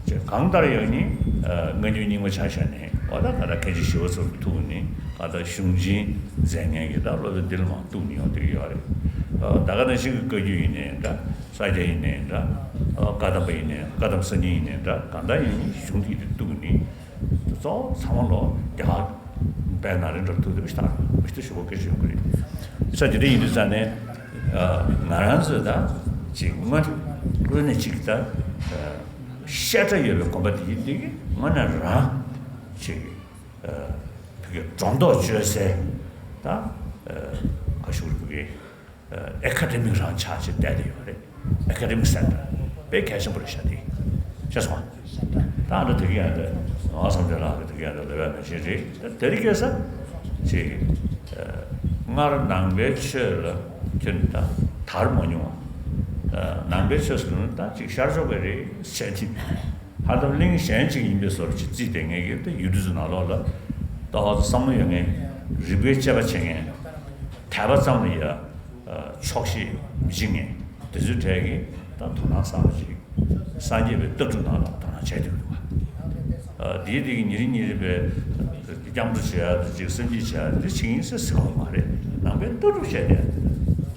ག་གང་ལྟར་ཡང་ནི། ཨ་སྔ་འགྱུར་རྙིང་མ་ཆ་བཞག་ནས་འོ་ད་ད་ལྟ་མཁན་ཆེན་ཞི་བ་འཚོ་གི་ཐུགས་ནི་ད་ལྟ་གཞུང་ཆེན་མཛད་མཁན་གྱི་ད་སློབ་དཔོན་འདི་ལ་མར་གཏུགས་ནས་ཡོང་བསྡད་ཀྱི་ཡོད་རེད། ཨ་ད་ག་ནང་བཞིན་གྱི་བཀའ་བརྒྱུད་ཡིན་ནའི་འདྲ། ས་སྐྱ་ཡིན་ནའི་འདྲ། ཨ་བཀའ་གདམས་པ་ཡིན་ནའི་བཀའ་གདམས་གསར་རྙིང་ཡིན་ནའི་འདྲ། གང་ལྟར་ཡང་ནི་གཞུང་འདི་གཏུགས་ནི། གཙོ་བོ་ཚང་མ་ལོ་རྒྱ་གར་དཔལ་ནཱ་ལེནྡྲར་ཐུག་བསྡད་པ་ཞིག་དང་མི་ཤེས་ཞུ་བ་སྐད་ཆ་ཡོང་གི་རེད། ས་དེ་འདྲ་ཡིན་དུས་ཙང་ནས་ང་རང་ཚོས་ད་ཅིག་དངོས་དངོས་གནས་ཅིག་ད་བཤད་གྲྭ་ཡོད་པའི་དགོན་པ་དེ་ཡིན་དེ་གི་དངོས་གནས་རང་ཅིག་བོད་ཀྱི་སྒྲོ་འདོགས་གཅོད་སའི་ད་ག་ཞུ་རེད་བོད་ཀྱི། ཨེ་ཁ་ཌེ་མིག་རང་ཆགས་བྱས་བསྡད་དེ་ཡོད་རེད། ཨེ་ཁ་ཌེ་མིག་སེན་ཊར་དཔེ་གལ་ཆེན་པོ་རེད་ཤག་དེ། ཤེས་སོང་ང་། ད་ཨ་ད་དེ་གི་ཡང་དེ་ངག་དབང་བསམ་གྲུབ་ལགས་ཀྱི་དེ་གི་ཡང་དེ་ལབ་ཡ་མེད་ཤེས་རེད། ད་དེ་རིང་ཁ་སང་ཅིག་སྔར་ནང་པའི་ཆོས་ལ་ཁྱོད་ད་དར་མ་མྱོང་བ། ནང་པའི་ཆོས་ཟེར་ན་ད་ཅིག་ཤར་ཕྱོགས་པའི་རེད་ཟེར་དེ། ཧ་ལམ་གླིང་གཞན་ཅིག་ཡིན་པའི་བཟོ་འདྲ་ཅིག་བརྩིས་བསྡད་མཁན་གྱི་ད་ཡུལ་དུས་ཚོད་ནང་ལོགས་ལ་ཏོག་ཙམ་བསམ་བློ་ཡོད་མཁན། རིག་པའི་དཔྱད་པ་བྱེད་མཁན། དད་པ་ཙམ་ལ་ཡ། ཆོག་ཤེས་མི་བྱེད་མཁན་དེ་ཚོའི་གྲས་ཀྱིས་ ད་དོ་སྣང་གསར་པ་ཅིག་སངས་རྒྱས་པའི་ལྟ་གྲུབ་ནང་ལ་དོ་སྣང་བྱས་བསྡད་ཀྱི་འདུག་བ། ཨ། དེའི་དེ་གི་ཉིན་རེ་ཉིན་རེ་བའི་སྐྱབས་འགྲོ་བྱེད་ཡ་དེ་ཅིག་སེམས་བསྐྱེད་བྱེད་ཡ་དེ་བྱེད་ཀྱི་ཡིན་ཟེར་ཟེར་བ་མ་རེད། ནང་པའི་ལྟ་གྲུབ་བཤད་བསྡད་ཡ་དེ།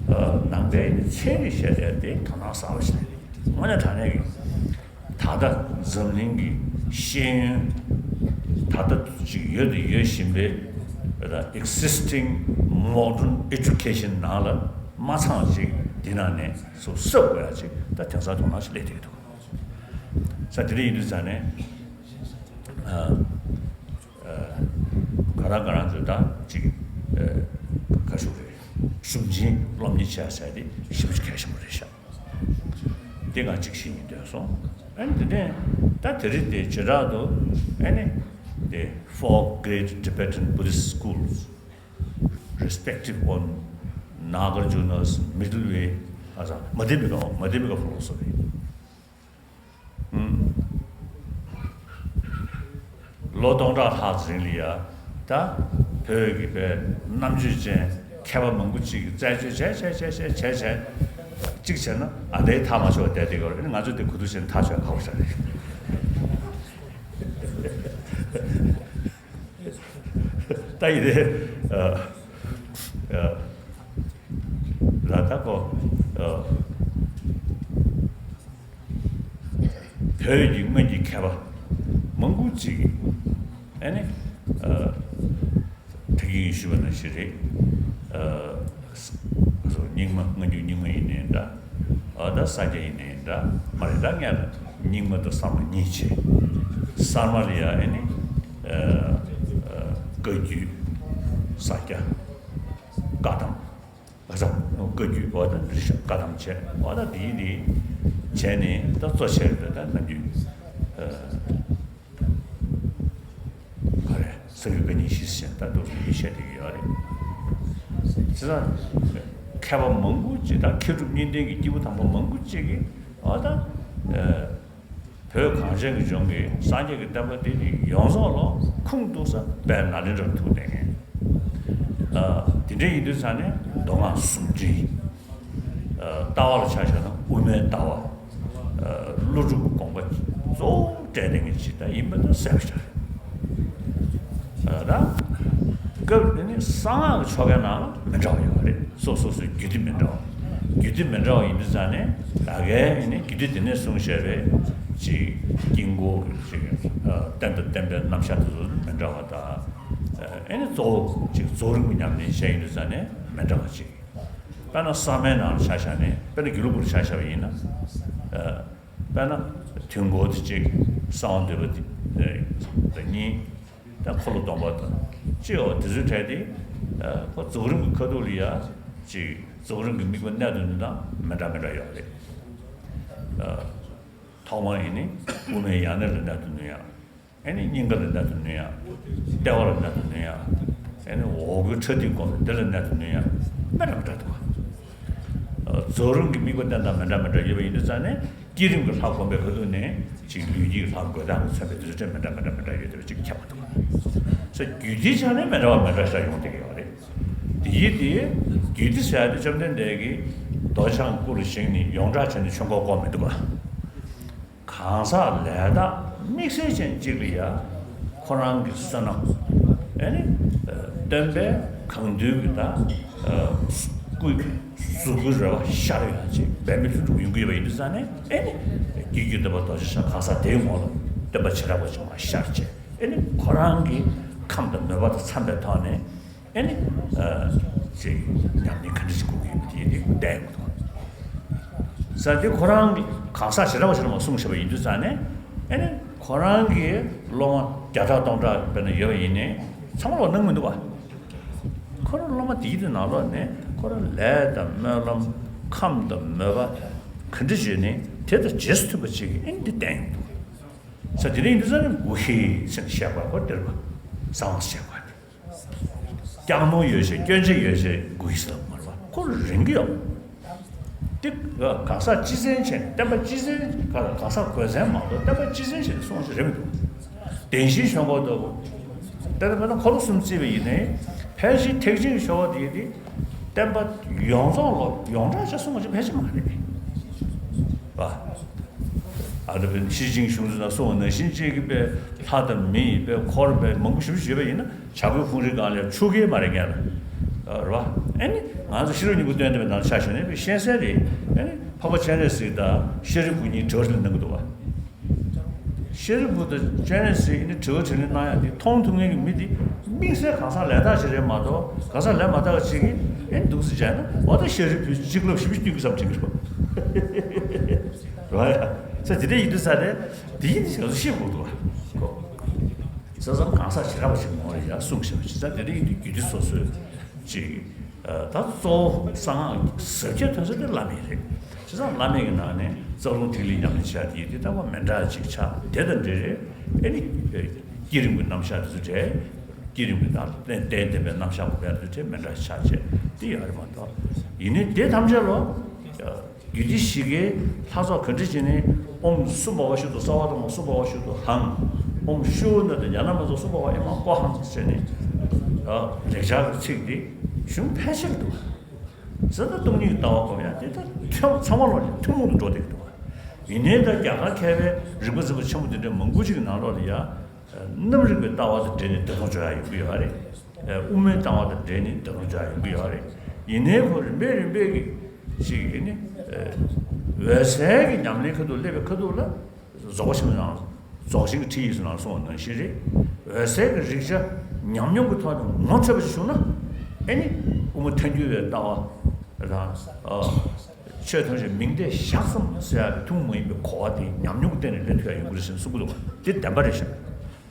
ཨ། ནང་པའི་ཚན་རིག་བཤད་བསྡད་ཡ་དེ་དོ་སྣང་གསར་པ་ཞིག་རེད། དངོས་གནས་དྲང་གནས་ཀྱི། ད་ལྟ་འཛམ་གླིང་གི་ཤེས་ཡོན། ད་ལྟ་ཅིག་ཡོད་དང་ཡོད་བཞིན་པའི་ད་existing modern education ནང་ལ་མ་ཚང་ཅིག་འདི་ནང་ནས་སུ་གསོག་དགོས་ཡ་ཅིག་ད་དེང་སང་དོ་སྣང་ཞིག་སླེབས་བསྡད་ཀྱི་འདུག། ས་དེ་འདྲ་ཡིན་དུས་ཙང་ནས། ཨ། ཨ། ག་རང་ག་རང་ཚོས་ད་ཅིག་ཨ། ག་ཞུ་རེད། གཞུང་ཆེན་སློབ་གཉེར་བྱས་ཟེར་དེ་ཞེ་པོ་ཅིག་གལ་ཆེན་པོ་རེད་ཤག། དེ་ང་གཅིག་ཤེས་ཡིན་འདོད་སོང་། ཨ་ནི་དེ་ནས་ད་དེ་རིང་དེ་བྱེ་བྲག་ཏུ་ཨ་ནི་the four great Tibetan Buddhist schools, respective on Nagarjuna's middle way. ཨ་ཙང་མ་དྷི་མི་ཀ། མ་དྷི་མི་ཀ་ཕི་ལོ་སོ་ཕི། ཨུམ། ལོ་སྟོང་ཕྲག་ལྷག་རིང་ལ་ཡ། ད་བོད་ཀྱི་པའི་རྣམ་དཔྱོད་ཅན་མཁས་པ་མང་པོ་ཅིག་གིས་རྩད་གཅོད་བྱས་བྱས་བྱས་བྱས་བྱས་བྱས། གཅིག་བྱས་ན་ཨ་འདའི་ཐག་མ་ཆོད་བསྡད་དེ་ག་རེ། ང་ཚོས་དེ་གོ་ཐུབ་བྱས་ན་ཐག་ཆོད་ཁག་པོ་ཞིག་རེད། ད་ཡིན་དེ། ཨ། ཨ། ལ་ད་གོ། ཨ། བོད་ཀྱི་སྔོན་གྱི་མཁས་པ་མང་པོ་ཅིག་གིས་ཨ་ནི། ཨ། ད་གིན་ཞུས་པ་ནང་བཞིན་རེད། ཨ། རྙིང་མ། སྔ་འགྱུར་རྙིང་མ་ཡིན་ནའི་འདྲ། ཨ། ད་ས་སྐྱ་ཡིན་ནའི་འདྲ་མ་རེད། ད་ངས་ལ་རྙིང་མ་དང་གསར་མ་གཉིས་བྱས། གསར་མ་ལ་ཡ་ཨ་ནི། ཨ། ཨ། བཀའ་བརྒྱུད། ས་སྐྱ། བཀའ་གདམས། བཀའ་གདམས། བཀའ་བརྒྱུད། འོ་ད་འདིར་བཞག། བཀའ་གདམས་བྱས། འོ་ད་འདིའི་འདི་བྱས་ནས་ད་གཙོ་ཆེར་དུ་ད་ནམ་རྒྱུན། ཨ། ག་རེ། སངས་རྒྱས་བཀའ་རྙིང་བཞི་ཟེར་ད་འདུག་ཡིན་བཤད་བསྡད་ཀྱི་ཡོད་རེད། དེ་ད་མཁས་པ་མང་པོ་ཅིག་དང་མཁས་གྲུབ་གཉིས་ལྡན་གྱི་སྐྱེས་བུ་དམ་པ་མང་པོ་ཅིག་གིས་འོ་ད། ཨ། བོད་གངས་ཅན་གྱི་ལྗོངས་ཀྱི་སངས་རྒྱས་ཀྱི་བསྟན་པ་འདི་ནི་ཡོངས་རྫོགས་ལ་ཁུངས་གཏུགས་ས་དཔལ་ནཱ་ལེནྡྲར་ཐུག་བསྡད་མཁན། ཨ། དེ་འདྲ་ཡིན་དུས་ཙང་ནས་མདོ་སྔགས་ཟུང་འབྲེལ། ཨ། ལྟ་བ་ལ་ཆ་བཞག་ན་དབུ་མའི་ལྟ་བ། ཨ། ཀླུ་སྒྲུབ་དགོངས་པ་གཙོ་བོ་སྤྲད་བསྡད་མཁན་ཅིག་ད་ཡིན་པ་ད་གསལ་པོ་ཞིག་རེད། ཨ། ད་སྐབས་དེ་ནི་གསང་སྔགས་ཀྱི་ཆོ་གའི་ནང་ལ་མི་འདྲ་བ་ཡོད་རེད། སོ་སོ་སོའི་རྒྱུད་སྡེ་མི་འདྲ་བ། རྒྱུད་སྡེ་མི་འདྲ་བ་ཡིན་དུས་ཙང་ནས་ད་གའི་ནི་རྒྱུད་སྡེ་དེ་ནས་གསུངས་བཞག་པའི་ཅིག་དཀྱིལ་འཁོར་གྱི་ཅིག། ཨ། རྟེན་དང་བརྟེན་པའི་རྣམ་གཞག་དེ་ཚོ་མི་འདྲ་བ་དང་། ཨ་ནི་གཙོ་བོ་ཅིག་རྫོགས་རིམ་གྱི་ཉམས་ལེན་བྱས་ཡིན་དུས་ཙང་ནས་མི་འདྲ་བ་ཅིག། དཔེར་ན་གསར་མའི་ནང་ལ་ཆ་བཞག་ནས། དཔེར་ན་དགེ་ལུགས་པར་ཆ་བཞག་པ་ཡིན་ན། ཨ། དཔེར་ན་དུས་འཁོར་དེ་གཅིག། གསང་བ་འདུས་པ་དེ་གཉིས། ད་འཁོར་ལོ་སྡོམ་པ་དང་གཅིག། འོ་དེ་ཚོའི་གྲས་དེ། ཨ། ཁོ་རྫོགས་རིམ་གྱི་ཁ་ཐུག་ལ་ཡ་ཅིག་རྫོགས་རིམ་གྱི་དམིགས་པ་གནད་དུ་བསྣུན་ན་མི་འདྲ་མི་འདྲ་ཡོད་རེད། ཨ། ཐོག་མར་ཡིན་ནི་དབུ་མའི་ཡང་གནས་ལ་གནད་དུ་བསྣུན་ཡ། ཨ་ནི་སྙིང་ག་ལ་གནད་དུ་བསྣུན་ཡ། ལྟེ་བ་ལ་གནད་དུ་བསྣུན་ཡ། ཨ་ནི་འོག་སྒོའི་ཕྲ་ཐིག་སྐོར་དེ་ལ་གནད་དུ་བསྣུན་ཡ། མི་འདྲ་མི་འདྲ་འདུག། ཨ། རྫོགས་རིམ་གྱི་དམིགས་པ་གནད་དང་མི་འདྲ་མི་འདྲ་ཡོད་པ་ཡིན་དུས་ཙང་ནས། བསྐྱེད་རིམ་གྱི་ལྷ་བསྒོམ་པའི་ཁ་ཐུག་ནས་ཅིག་ལུས་དཀྱིལ་ལྷ་འགོད་སྟངས་ཀྱི་མཚོན་པའི་དེ་ཚོ་མི་འདྲ་མི་འདྲ་མི་འདྲ་ཡོད་དེ་བ་ཅིག་ཁྱབ་པ་འདུག། ས་རྒྱུད་སྡེའི་ཆ་ནས་མི་འདྲ་བ་མི་འདྲ་ཞིག་ཡོང་བསྡད་ཀྱི་ཡོད་རེད། དེ་ཡིན་དེ། རྒྱུད་སྡེ་ཟེར་ཡ་དེ་བཅོམ་ལྡན་འདས་ཀྱིས་རྡོ་རྗེ་འཆང་སྐུ་ལ་བཞེངས་ནས་ཡོངས་གྲགས་བྱས་ནས་ཆོས་འཁོར་བསྐོར་མི་འདུག་ག། གང་ཟག་ལས་དག་དམིགས་བསལ་ཅན་གཅིག་ལ་ཡ་ཁོ་རང་གི་བསོད་ནམས། ཨ་ནི་སྟོན་པས་གང་འདུལ་གྱི་ད་སྐུ་གཟུགས་སྐུའི་རོལ་པ་ཤར་ཡོང་ཅིག་འབད་མེད་ལྷུན་གྲུབ་ཡོང་གི་ཡོད་པ་ཡིན་དུས་ཙང་ནས། ཨ་ནི་དགེ་བརྒྱུད་སྟོན་པ་རྡོ་རྗེ་འཆང་གང་ཟག་དེའི་ངོ་ལ་སྟོན་པ་བྱེ་བྲག་པ་ཅིག་མར་ཤར་བྱས། ཨ་ནི་ཁོ་རང་གི་ཁམས་དང་མོས་པ་དང་འཚམས་པའི་ཐོག་ནས། ཨ་ནི། ཨ། ཅིག་ཉམས་ལེན་ག་འདྲ་ཞིག་དགོས་ཀྱི་ཡོད་པ་དེ་ཡིན་དེ་བསྟན་ཡོང་གི་འདུག། ས་དེ་ཁོ་རང་གི་གང་ཟག་བྱེ་བྲག་པ་ཞིག་ལ་མར་གསུངས་བཞག་པ་ཡིན་དུས་ཙང་ནས། ཨ་ནི་ཁོ་རང་གི་སློབ་མ་བརྒྱ་ཕྲག་སྟོང་ཕྲག་དཔེར་ན་ཡོད་པ་ཡིན་ནའི་ཚང་མ་ལོག་གནང་མི་འདུག་ག། ཁོ་རང་སློབ་མ་དེའི་དེ་ནང་ལོགས་ནས་ཁོ་རང་ལས་དང་སྨོན་ལམ། ཁམས་དང་མོས་པ་ག་འདྲ་བྱས་ནས་དེ་དང་རྗེས་སུ་མཐུན་པ་ཅིག་གིས་ཨ་ནི་འདི་བསྟན་ཡོང་གི་འདུག། ས་དེ་འདྲ་ཡིན་དུས་ཙང་ནས་མགུ་ཤེས་ཟེར་ནས་བཤད་པ་ཁོ་སྟེར་བ་གསང་བ་བཤད་པ་དེ། སྐྱག་མོ་ཡོད་ཤེས། སྐྱོན་ཆ་ཡོད་ཤེས་མགུ་ཤེས་ལ་མ་རེད་པ། ཁོ་རང་གི་ཡོད། དེ་གང་ཟག་སྤྱི་མཚན་བྱས་ནས། བསྟན་པ་སྤྱི་མཚན་ག་ལ། གང་ཟག་གོས་མཚན་མ་གཏོགས་བསྟན་པ་སྤྱི་མཚན་བྱས་ནས་གསུངས་ཤིག་རེད་མི་འདུག། བདེན་བཞིའི་ཆོས་འཁོར་ལྟ་བུ། དཔེར་ན་འཁོར་ལོ་གསུམ་བརྩིས་པ་ཡིན་ནའི། ཕལ་ཆེར་ཐེག་ཆེན་གྱི་ཆོས་འཁོར་དེ་དེ་བསྟན་པ་ཡོངས་རྫོགས་ལ་ཡོངས་གྲགས་ཆ་གསུངས་པ་ཅིག་ཕལ་ཆེར་མ་རེད། པ། ཨ་ད་པའི་ཤེར་ཕྱིན་གཞུང་ཚོ་ན་གསུངས་པ་ནང་བཞིན་གཅིག་གི་པའི་ལྷ་དང་མི་ཡི་པའི་འཁོར་པའི་མང་པོ་ཞིག་ཡོད་པ་ཡིན་ན་བྱ་རྒོད་ཕུང་རིང་སྒང་ལ་ཆུ་རྐྱལ་མ་རེད་ངེས་ལ། རེད་བ། ཨ་ནི་ང་ཚོ་ཤེས་རབ་སྙིང་པོ་སྟོན་ཐེངས་པའི་ནང་ཆ་བཞག་ནས་པའི་ཤེས་གསལ་རེད། ཨ་ནི་འཕགས་པ་སྤྱན་རས་གཟིགས་དང་ཤཱ་རིའི་བུ་གཉིས་དྲི་བ་དྲིས་ལན་གནང་གི་འདུག་བ། ཤཱ་རིའི་བུ་དང་སྤྱན་རས་གཟིགས་ནི་དྲི་བ་དྲིས་ལན་གནང་ཡག་འདི་མཐོང་ཐུབ་མཁན་གྱི་མི་འདི་དམིགས་བསལ་གང་ཟག་ལས་དག་ཅིག་རེད་མ་གཏོགས་གང་ཟག་ལས་མ་དག་པ་ཅིག་གིས་ཨེ་འདུག་སེ་བྱས་ན་འོ་ད་ཤཱ་རིའི་བུས་གཅིག་ལབ་བཞི་པ་བསྟུན་གྱི་བསམ་དྲན་གྱི་རེད། རེད་ཡ། ས་དེ་འདྲ་ཡིན་དུས་ས་རེད། དེ་ཡིན་དུས་ང་ཚོ་ཤེས་དགོས་འདུག་གོ། ས་མཚམས་གང་ཟག་བྱེ་བྲག་པ་ཞིག་མང་བ་ཡ་གསུངས་བཞག་པ་ཇི་ལྟར་དེ་འདྲ་ཡིན་དུས་རྒྱུད་སྡེ་སོ་སོའི་ཅིག་ད་གཙོ་བོ་གསང་སྔགས་ཟབ་རྒྱས་ཐོན་ས་དེ་བླ་མེད་རེད། བྱས་ཙང་བླ་མེད་ཀྱི་ནང་ནས་རྩ་རླུང་ཐིག་ལེ་ཉམས་ལེན་བྱ་དེ་ཡིན་དུས་ལྟ་བ་མི་འདྲ་ཅིག་ཆགས་དེ་དང་འབྲེལ་རེད། ཨེ་ནི་བསྐྱེད་རིམ་གྱི་རྣམ་གཞག་དེ་ཚོ་འདྲ། བསྐྱེད་རིམ་གྱི་ནང་ལ་རྟེན་རྟེན་བརྟེན་པའི་རྣམ་གཞག་གོ་བས་དུས་ཚོད་མི་འདྲ་ཆགས་བྱས་དེ་ཡོད་རེད་མ་གཏོགས། ཡིན་ནའི་དེ་ཐམས་ཅད་ལོ། རྒྱུད་སྡེ་བཞི་ཀའི་ལྷ་ཚོགས་ག་འདྲ་བྱས་ནས་ཨོཾ་སུ་འབོ་བ་ཤུ་ཏོ་ས་བ་དང་སུ་འབོ་བ་ཤུ་ཏོ་ཧཾ། ཨོཾ་ཤུ་ན་དང་ཡ་ན་མ་ཚོ་སུ་འབོ་བ་ཨེ་མ་ཀོ་ཧཾ་ཟེར་ནས། ལེགས་སྦྱར་གྱི་ཚིག་འདི་གཞུང་ཕལ་ཆེར་འདུག་ཟེར་ན་སྟོང་ཉིད་ཀྱི་ལྟ་བ་སྒོམ་ཡ་དེ་ལྟར་ཐོན་ཚང་མ་ལོག་ནས་ཐུན་མོང་དུ་འགྲོ་བསྡད་ཀྱི་འདུག་ཡིན་ནའི་ད་རྒྱ་གར་མཁས་པའི་རིག་པ་འཛིན་པ་ཆེན་པོ་དེ་འདྲའི་མང་པོ་ཅིག་གི་ནང་ལོགས་ལ་ཡ། རྣམ་རིག་པའི་ལྟ་བ་དང་འབྲེལ་ནས་བདེ་སྟོང་འཇོག་ཡ་ཡོང་གི་ཡོད་རེད། དབུ་མའི་ལྟ་བ་དང་འབྲེལ་ནས་བདེ་སྟོང་འཇོག་ཡ་ཡོང་གི་ཡོད་རེད། ཡིན་ནའི་ཁོ་རིམ་པས་རིམ་པས་ཀྱི་ཅིག་ཡིན་ནི། འོད་གསལ་གྱི་ཉམས་ལེན་ཁ་ཐུག་སླེབས་པའི་ཁ་ཐུག་ལ། རྫོགས་པ་ཆེན་པོའི་ནང་རྫོགས་ཆེན་གྱི་ཁྲིད་ཡིག་སོགས་ནང་གསུངས་པ་ནང་བཞིན་རེད། འོད་གསལ་གྱི་རིག་ཆ་ཉམས་མྱོང་གི་ཐོག་ནས་ངོ་འཕྲོད་པ་ཞིག་བྱུང་ན། ཨེ་ནི། དབུ་མ་ཐལ་འགྱུར་བའི་ལྟ་བ་དང་། ཆོས་ཐམས་ཅད་མིང་བརྡས་བཞག་ཙམ་ཟེར་ཡག་གི་ཐུན་མོང་མ་ཡིན་པའི་གོ་བ་དེ་ཉམས་མྱོང་གི་སྟེང་ནས་སླེབས་ཐུབ་ཡག་ཡོང་གི་རེད་ཟེར་ནས་གསུང་གི་འདུག་པ་དེ་བདེན་པ་རེད་ཤག་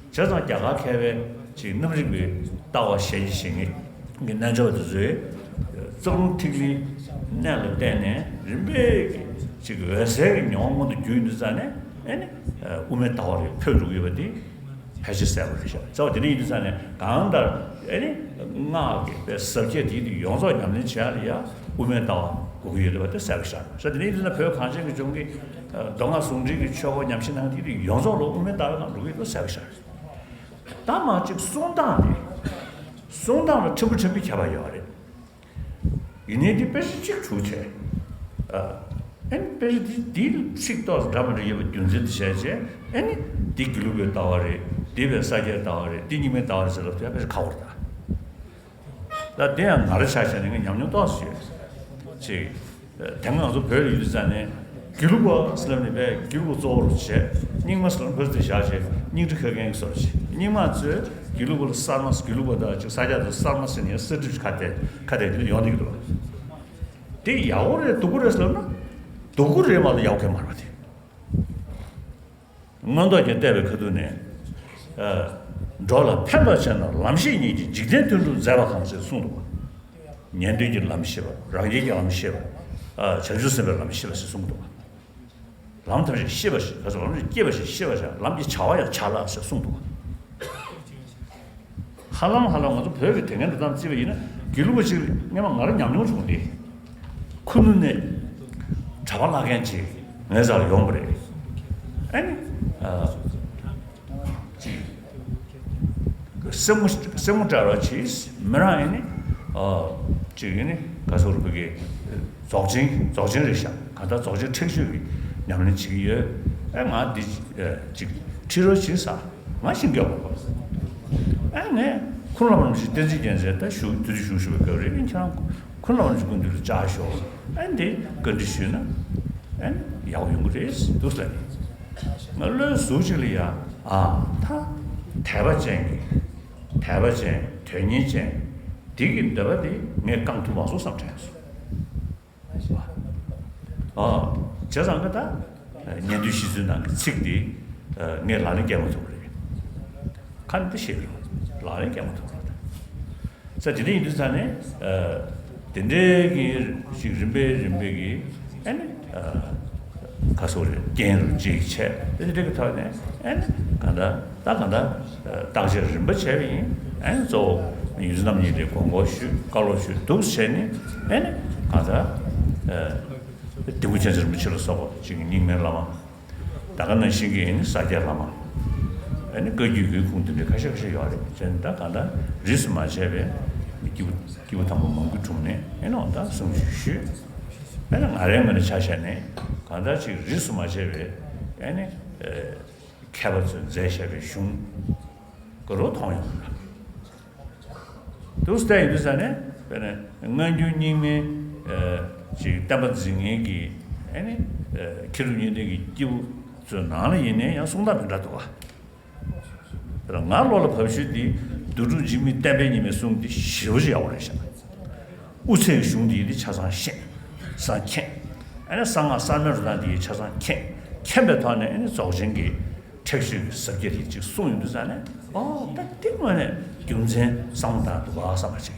བྱས་ཙང་རྒྱ་གར་མཁས་པའི་ཅིག་རྣམ་རིག་པའི་ལྟ་བ་ཞལ་གྱིས་བཞེས་མཁན་གྱི་རྣལ་འབྱོར་པ་དེ་ཚོས་རྩ་རླུང་ཐིག་ལེའི་གནད་ལ་བརྟེན་ནས་རིམ་པས་ཀྱིས་ཅིག་འོད་གསལ་གྱི་མྱོང་བ་མངོན་དུ་གྱུར་ཡོང་དུས་ཙང་ནས་ཨེ་ནི་དབུ་མའི་ལྟ་བ་རེ་འཕོས་འགྲོ་གི་ཡོད་པ་དེ་ཕལ་ཆེར་གསལ་པོ་རེད་ཤག་རྩ་བ་དེ་འདྲ་ཡིན་དུས་ཙང་ནས་གང་ལྟར་ཨེ་ནི་སྔགས་ཀྱི་པའི་ཟབ་རྒྱས་དེ་དེ་ཡོངས་རྫོགས་ཉམས་ལེན་བྱེད་ཡག་ལ་ཡ་དབུ་མའི་ལྟ་བ་དགོས་ཀྱི་ཡོད་པ་དེ་གསལ་པོ་ཤག་རྩ་དེ་འདྲ་ཡིན་དུས་ཙང་བོད་གངས་ཅན་གྱི་ལྗོངས་ཀྱི་མདོ་སྔགས་ཟུང་འབྲེལ་གྱི་ཆོས་སྐོར་ཉམས་ཞིབ་གནང་མཁན་དེ་དེ་ཡོངས་རྫོགས་ལ་དབུ་མའི་ལྟ་བའི་ནང་འགྲོ་གི་ཡོད་པ་གསལ་པོ་ཤག་ད་མ་གཅིག་གསུང་སྟངས་དེ། གསུང་སྟངས་ལ་ཕྲན་བུ་ཕྲན་བུའི་ཁྱད་པར་ཡོད་རེད། ཡིན་ནའི་འདི་དཔེ་ཆ་གཅིག་དྲུག་བྱས། ཨ་ནི་དཔེ་ཆ་འདི་འདིའི་ཚིག་ཏོག་ཙམ་འདྲ་མི་འདྲ་ཡོད་པ་རྒྱུ་མཚན་དུ་བྱས་བྱས་ཨ་ནི་འདི་དགེ་ལུགས་པའི་ལྟ་བ་རེད། འདི་བས་ས་སྐྱའི་ལྟ་བ་རེད། འདི་རྙིང་མའི་ལྟ་བ་རེད་ཟེར་ལབ་དུས་དཔེ་ཆ་ཁག་པོ་རེད་ད། ད་དེ་ཡང་ང་རང་ཆ་བཞག་ནས་ངས་ཉམས་མྱོང་ཏོག་ཙམ་ཡོད། ཅིག་དེ་སྔ་ང་ཚོ་བོད་ལ་ཡོད་དུས་ཙང་ནས་དགེ་ལུགས་པ་ཟེར་ལབ་ནས་པས་དགེ་ལུགས་པ་གཙོ་བོར་བྱས། རྙིང་མ་ཟེར་ལབ་ཕར་ཚུར་བཞག་བྱས་རྙིང་ཁྲི་ཁ་རྒན་གྱི་བཟོ་འདྲ་བྱས། རྙིང་མ་ཚོས་དགེ་ལུགས་པ་ལ་གསར་མ། དགེ་ལུགས་པ་དང་ཅིག་ས་སྐྱ་དང་གསར་མ་ཟེར་ནས་གསར་འགྲེལ་ཁ་གཏད་ཁ་གཏད་དེ་འདྲ་ཡོང་བསྡད་ཀྱི་འདུག་དེ་ཡག་པོ་རེད་སྡུག་པོ་རེད་ཟེར་ལབ་ན། སྡུག་པོ་རེད་མ་གཏོགས་ཡག་པོ་གང་ཡང་མ་རེད་པ་དེ། མངོན་རྟོགས་ཀྱིས་བལྟས་པའི་ཁ་ཐུག་ནས། ཨ། འགྲོ་ལ་ཕན་པར་བྱས་ན་ལམ་ཤེས་ཉིད་ཀྱིས་འཇིག་རྟེན་མཐུན་འགྲུབ་མཛད་པ་གང་ཞེས་གསུངས་འདུག་ཉན་ཐོས་ཀྱི་ལམ་ཤེས་པ། རང་རྒྱལ་གྱི་ལམ་ཤེས་པ། ཨ། བྱང་ཆུབ་སེམས་དཔའི་ལམ་ཤེས་པ་ཞེས་གསུངས་འདུག་ལམ་ཐམས་ཅད་ཤེས་པ་ཞིག་ལམ་ཐམས་ཅད་སྐྱེས་པ་ཞིག་ཤེས་པ་ཞིག་ལམ་གྱི་བྱ་བ་ཡང་བྱ་ལ་ཞེས་གསུངས་འདུག་ཧ་ལམ་ཧ་ལམ་ང་ཚོ་བོད་ཀྱི་དེ་སྔའི་འགྲོ་སྟངས་བརྩིས་པ་ཡིན་ན་དགེ་ལུགས་པ་ཅིག་སྔོན་མ་ང་རང་ཉམས་མྱོང་བྱུང་སྟེ། ཁུ་ནུ་ནས་གྲྭ་པ་བརླག་མཁན་ཅིག་ངའི་རྩ་ལ་ཡོང་བ་རེད། ཨ་ནི། ཨ། ཅིག་སེམས་ངོ་སེམས་ངོ་འདྲ་བ་ཅིག་མི་རང་ཡིན་ནི། ཨ། ཅིག་ཡིན་ནི་ག་ཟེར་བོད་ཀྱི་རྫོགས་ཆེན་རྫོགས་ཆེན་རེད་ཤག་གང་ལྟར་རྫོགས་ཆེན་ཁྲེགས་ཆོད་ཀྱི་ཉམས་ལེན་བྱེད་ཀྱི་ཡོད། ཨ། ང་འདི་ཅིག་ཁྲིད་རོགས་བྱེད་ཟེར། ང་ཤེས་ཀྱི་ཡོད་པ། ཨ་ནི་ཁོང་རྣམ་པ་ཞིག་བསྟན་འཛིན་རྒྱལ་མཚན་ད་བཞུགས་དུས་ཚོད་བཞུགས་བཞུགས་པའི་སྐབས་རེད། ཁྱེད་རང་ཁོང་རྣམ་པ་ཞིག་སྐུ་མདུན་དུ་བཅར་ཤོག་ཨ་ནི་དེ་བཀའ་འདྲི་ཞུས་ན་ཨ་ནི་ཡག་པོ་ཡོང་གི་རེད་འདུག་ཟེར། ང་བློའི་ཟུར་གཅིག་ལ་ཡ། ཨ། ད་དད་པ་ཅན་གྱི་དད་པ་ཅན་དོན་གཉེར་ཅན་འདི་གི་འདོད་པ་དེ་ངས་བསྐང་ཐུབ་མ་སོང་བསམ་དྲན་སོང་། ཨ། བྱས་ཙང་ཀ་ད། ཉན་ཐོས་ཞི་འཚོའི་ནང་གི་ཚིག་འདི། ངས་ལག་ལེན་འཁེལ་མ་ཐུབ་པ་རེད། ཁ་ནས་འདི་བཤད་པ་རེད། ལག་ལེན་འཁེལ་མ་ཐུབ་པ་རེད། ས་དེ་འདྲ་ཡིན་དུས་ས་ནས། དེ་འདྲའི་གི་ཞིག་རིམ་པས་རིམ་པས་ཀྱི་ཨ་ནི། ཁ་སོ་རེ་རྐྱེན་རུ་འཇིག་བྱས་དེ་འདྲ་གི་ཐོག་ནས་ཨ་ནི་གང་ལྟར་ད་གང་ལྟར། བརྟག་དཔྱད་རིམ་པ་བྱས་པ་ཡིན། ཨ་ནི་གཙོ་བོ་ཡོངས་འཛིན་རྣམ་གཉིས་ལ་དགོངས་སྐོར་ཞུས། བཀའ་སློབ་ཞུས་འདུག་བྱས་ནས་ཨ་ནི་གང་ལྟར། ལྡེ་གུ་མཁྱེན་བརྩེ་རིན་པོ་ཆེ་ལ་སོགས་པ་ཅིག་རྙིང་མའི་བླ་མ། ད་ག་ནང་བཞིན་གྱི་ཨ་ནི་ས་སྐྱའི་བླ་མ། ཨ་ནི་བཀའ་བརྒྱུད་ཀྱི་ཁུངས་དེ་འདྲའི་ཁ་ཤས་ཁ་ཤས་ཡོད་རེད། བྱས་ནས་ད་གང་ལྟར་རིས་སུ་མ་ཆད་པའི་སྐྱེས་བུ་སྐྱེས་བུ་དམ་པ་མང་པོའི་དྲུང་ནས་ཨ་ནི་འོ་ད་གསུང་ཆོས་ཞུས། དཔེར་ན་ང་རའི་ངོས་ནས་ཆ་བཞག་ནས་གང་ལྟར་ཅིག་རིས་སུ་མ་ཆད་པའི་ཨ་ནི་ཨ་མཁས་པ་ཚོས་མཛད་བཞག་པའི་གཞུང་ག་རུ་མཐོང་ཡོང་ན། དུ་བལྟས་ཡིན་དུས་ཙ་ནས་དཔེར་ན་སྔ་འགྱུར་རྙིང་མའི་ཨ་ཅིག་བསྟན་པ་འཛིན་མཁན་གྱི་ཨ་ནི་ཨ་མཁས་གྲུབ་གཉིས་ལྡན་གྱི་སྐྱེས་བུ་ཚོའི་ནང་ལ་ཡིན་ནའི་ཡང་གསུང་སྟངས་མི་འདྲ་འདུག་བ། དཔེར་ན་ང་བློ་ལ་བབས་ཤོས་འདི་བདུད་འགྲོ་འཇིགས་མེད་བསྟན་པའི་ཉི་མའི་གསུང་འདི་ཞེ་པོ་ཅིག་ཡག་པོ་རེད་ཤག། དབུ་ཚད་ཀྱི་གཞུང་འདི་ཡིན་ཏེ་ཆ་ཚང་ཤེས། ས་མཁྱེན། ཨ་ནི་གསང་སྔགས་གསར་མའི་རུ་སྟངས་འདི་ཡིན་ཆ་ཚང་མཁྱེན། མཁྱེན་པའི་ཐོག་ནས་ཨ་ནི་རྫོགས་ཆེན་གྱི་ཁྲེགས་ཆོད་ཀྱི་ཟབ་རྒྱས་དེ་ཅིག་གསུངས་ཡོང་དུས་ཙ་ནས་ཨོ་ད་དེ་དངོས་གནས་རྒྱུ་མཚན་བསམ་བློ་བཏང་འདུག་ག་བསམ་པ་ཅིག།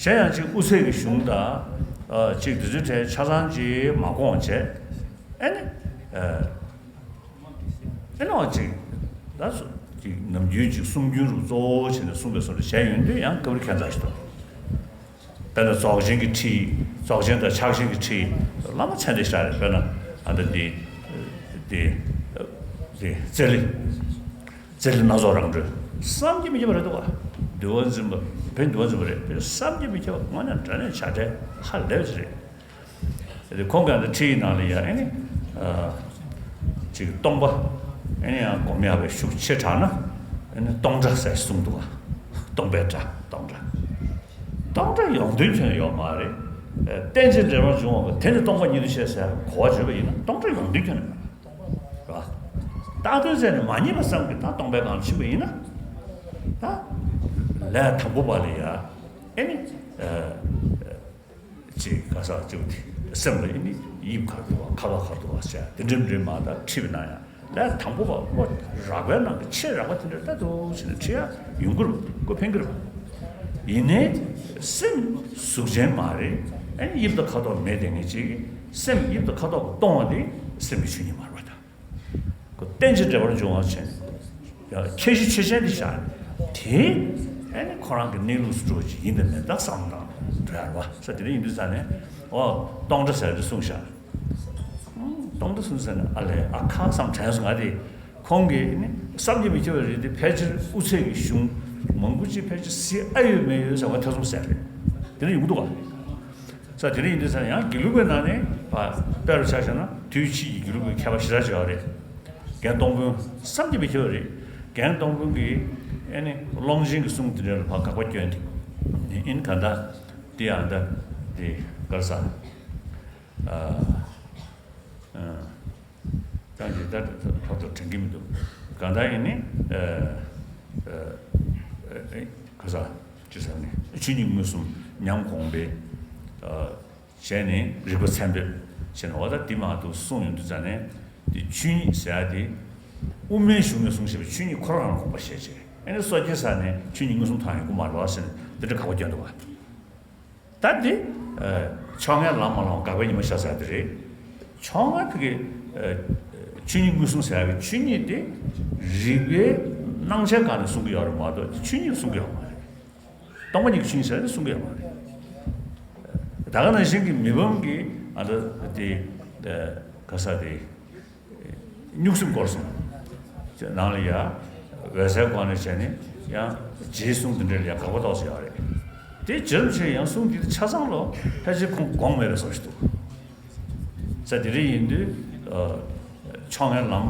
གཞན་ཡང་ཅིག་དབུ་ཚད་ཀྱི་གཞུང་དང་ཨ་ཅིག་དེ་ཚོའི་གྲས་ཆ་ཚང་ཅིག་མ་དགོངས་བྱས་ཨ་ནི་ཨ། ཨེ་ནོ་ཅིག་ད་སོ་ཅིག་ནམ་རྒྱུན་ཅིག་གསུང་རྒྱུན་རུ་གཙོ་བོ་བྱས་ནས་གསུངས་པའི་བཟོ་འདྲ་བྱས་ཡོང་དུས་ཡང་སྐབས་རེ་ཁྱད་མཚར་ཞིག་འདུག། དཔེར་ན་རྫོགས་ཆེན་གྱི་ཁྲིད་ཡིག། རྫོགས་ཆེན་དང་ཕྱག་ཆེན་གྱི་ཁྲིད་ཡིག། བླ་མ་ཚད་ལྡན་ཞིག་རེད། དཔེར་ན་ཨ་ད་འདི་འདི་འདི་རྩེ་ལེ། རྩེ་ལེ་སྣ་ཚོགས་རང་གྲོལ། བསམ་གྱིས་མི་ཁྱབ་པ་རེད་འདུག་ག། འདུལ་བ་འཛིན་པ་བོད་འདུལ་བ་འཛིན་པ་རེད། བསམ་གྱིས་མི་ཁྱབ་པ་དངོས་གནས་དྲང་གནས་བྱ་བྲལ་ཧ་ལས་པ་ཞིག་རེད། དེ་ཁོང་གིས་ཨ་ནི་ཁྲིད་ཡིག་ནང་ལ་ཡང་ཨ་ནི་ཨ་ཅིག་སྟོང་པ་ཨ་ནི་ཡང་སྒོམ་ཡག་པའི་ཤུགས་ཆེ་དྲགས་ན་ཨ་ནི་སྟོང་སྒྲ་ཟེར་གསུངས་འདུག་ག། སྟོང་པའི་སྒྲ་སྟོང་སྒྲ། སྟོང་སྒྲ་ཡོང་དོན་ཁྱོན་ཡོད་མ་རེད། ཨ་རྟེན་ཅིང་འབྲེལ་བར་འབྱུང་བ་གི་དེ་ནི་སྟོང་པ་ཉིད་དུ་ཤེས་ཟེར་གོ་བ་བརྗོད་པ་ཡིན་ན་སྟོང་སྒྲ་ཡོང་དོན་ཁྱོན་ཡོད་མ་རེད། རེད་བ། བཏགས་དོན་བཙལ་ནས་མ་རྙེད་པ་བསམ་གྱིས་ད་སྟོང་པའི་སྒང་ལ་ཕྱིན་པ་ཡིན་ན་ད་ལས་དང་པོ་པ་ལ་ཡ་ཨ་ནི་ཨ། ཅེས་ག་ས་བཅུག་སྟེ་སེམས་ལ་ཨ་ནི་དབྱིབས་ག་རེ་འདུག་བ། ཁ་དོག་ག་རེ་འདུག་བ་ཟེར་དེ་འདྲའི་འདྲའི་མ་དང་ཁྲིད་པའི་ནང་ཡང་ལས་དང་པོ་བ་བློ་རགས་པའི་ནང་གི་ཆེས་རགས་པ་དེ་འདྲ་ལྟ་འདུག་ཟེར་ནས་ཁྲིད་ཡ་ཡོང་གི་རེད། ཁོ་ཕན་གི་རེད། ཡིན་ནའི་སེམས་གཟུགས་ཅན་མ་རེད། ཨ་ནི་དབྱིབས་དང་ཁ་དོག་མེད་དེ་ངེས་ཅིག་སེམས་དབྱིབས་དང་ཁ་དོག་གིས་སྟོང་བ་དེ་སེམས་ཀྱི་ཆོས་ཉིད་མ་རེད་པ་ད། ཁོ་རྟེན་ཅིང་འབྲེལ་བར་འབྱུང་བ་ཅན། ཡང་ཁྱད་གཞི་ཆོས་ཅན་དེ་བཞག་དེ། ཨ་ནི་ཁོ་རང་གི་གནས་ལུགས་སུ་འགྲོ་བ་ཅིག་ཡིན་དང་མིན་དང་བསམ་དང་འགྲོ་ཡ་རེད་བ། ས་དེ་འདྲ་ཡིན་དུས་ཙ་ནས་ཨོ་སྟོང་སྒྲ་ཟེར་དེ་གསུངས་བཞག། སྟོང་སྒྲ་གསུངས་ཟེར་ནས་ཨ་ལས་ཨ་ཁ་བསམ་དྲན་སོང་ང་དེ། ཁོང་གིས་ནི་བསམ་གྱིས་མི་ཁྱབ་པ་རེད་དེ་ཕལ་ཆེར་དབུ་ཚད་ཀྱི་གཞུང་མང་པོ་ཅིག་ཕལ་ཆེར་གཟིགས་ཨ་ཡོད་མེད་ཡོད་ཟེར་བ་ཐེ་ཚོམ་ཟེར་རེད། དེ་འདྲ་ཡོང་གི་འདུག་བ། ས་དེ་འདྲ་ཡིན་དུས་ཙང་ཡང་དགེ་ལུགས་པའི་ནང་ནས་ཕ་དཔེ་རུ་ཆ་བཞག་ན་དུས་ཕྱིས་ཀྱི་དགེ་ལུགས་པའི་མཁས་པ་ཞེ་དྲག་ཅིག་ཡོད་རེད། རྒན་སྟོང་དཔོན་བསམ་གྱིས་མི་ཁྱབ་པ་རེད། རྒན་སྟོང་དཔོན་གྱིས་ཨ་ནི་ཀློང་ཆེན་གྱི་གསུང་དེ་འདྲ་ལ་ཕ་དགག་པ་སྐྱོན་ཏེ། ཨ་ནི་ག་འདྲ་དེ་ཡང་འདྲ་དེ་ག་རེ་ཟ། ཨ། ཨ། ཀྱང་འདི་ལྟར་ལྷག་ཏུ་དྲན་གྱི་མི་འདུག། གང་ལྟར་ཡིན་ནི། ཨ་ཨ་ཨ་ག་ས་ཅི་ཟེར་ནི་ཆོས་ཉིད་མངོན་སུམ་ཉམས་གོང་འཕེལ་ཨ་བྱས་ནས་རིག་པ་ཚད་ཕེབས་བྱས་ནས་འོ་ད་འདི་མ་གཏོགས་གསུངས་ཡོང་དུས་ཙང་ནས་འདི་ཆོས་ཉིད་ཟེར་ཡ་དེ་དབུ་མའི་གཞུང་ནས་གསུངས་བཞག་པའི་ཆོས་ཉིད་ཁོ་རང་རང་དགོངས་པ་བཞེས་བྱས་ཨ་ནི་སོ་སྐྱེ་ས་ནས་ཆོས་ཉིད་མངོན་སུམ་མཐོང་ཡོང་གི་མ་རེད་བ་ཟེར་ནས་འདི་འདྲ་དགག་པ་སྐྱོན་འདུག་བ། ད་འདི། ཨ། ཕྱོགས་སྔོན་ལམ་མ་ལངས་པ་དགག་པའི་ཉི་མ་ཤར་ཟེར་དེ་རེད། ཕྱོགས་སྔོན་ཕ་གི། ཨ། ཆོས་ཉིད་མངོན་སུམ་ཟེར་བའི་ཆོས་ཉིད་དེ་རིགས་པའི་སྣང་ཆའི་སྒང་ནས་གསུང་གི་ཡོད་རེད་མ་གཏོགས་ཆོས་ཉིད་གསུང་གི་ཡོད་མ་རེད། སྟོང་པ་ཉིད་ཀྱི་ཆོས་ཉིད་ཟེར་ནས་གསུང་གི་ཡོད་མ་རེད། ད་ག་ནང་བཞིན་གྱི་མི་ཕམ་གྱི་ཨ་ད་དེ། ཨ། ག་ས་དེ། གཉུག་སེམས་སྐོར་གསུམ། ནང་ལ་ཡ། འོད་གསལ་སྒོ་ནས་བྱས་ནས་ཡང་རྗེའི་གསུང་འདི་འདྲ་ལ་ཡ་དགག་པ་ཏོག་ཙམ་ཡོད་རེད། དེ་རྗེ་རིན་པོ་ཆེ་ཡང་གསུང་འདི་ཆ་ཚང་ལོ་ཕལ་ཆེར་ཁོང་དགོངས་མེད་པའི་བཟོ་ཞིག་འདུག། ས་དེ་རིང་ཡིན་དུས། ཕྱོགས་སྔོན་ལམ།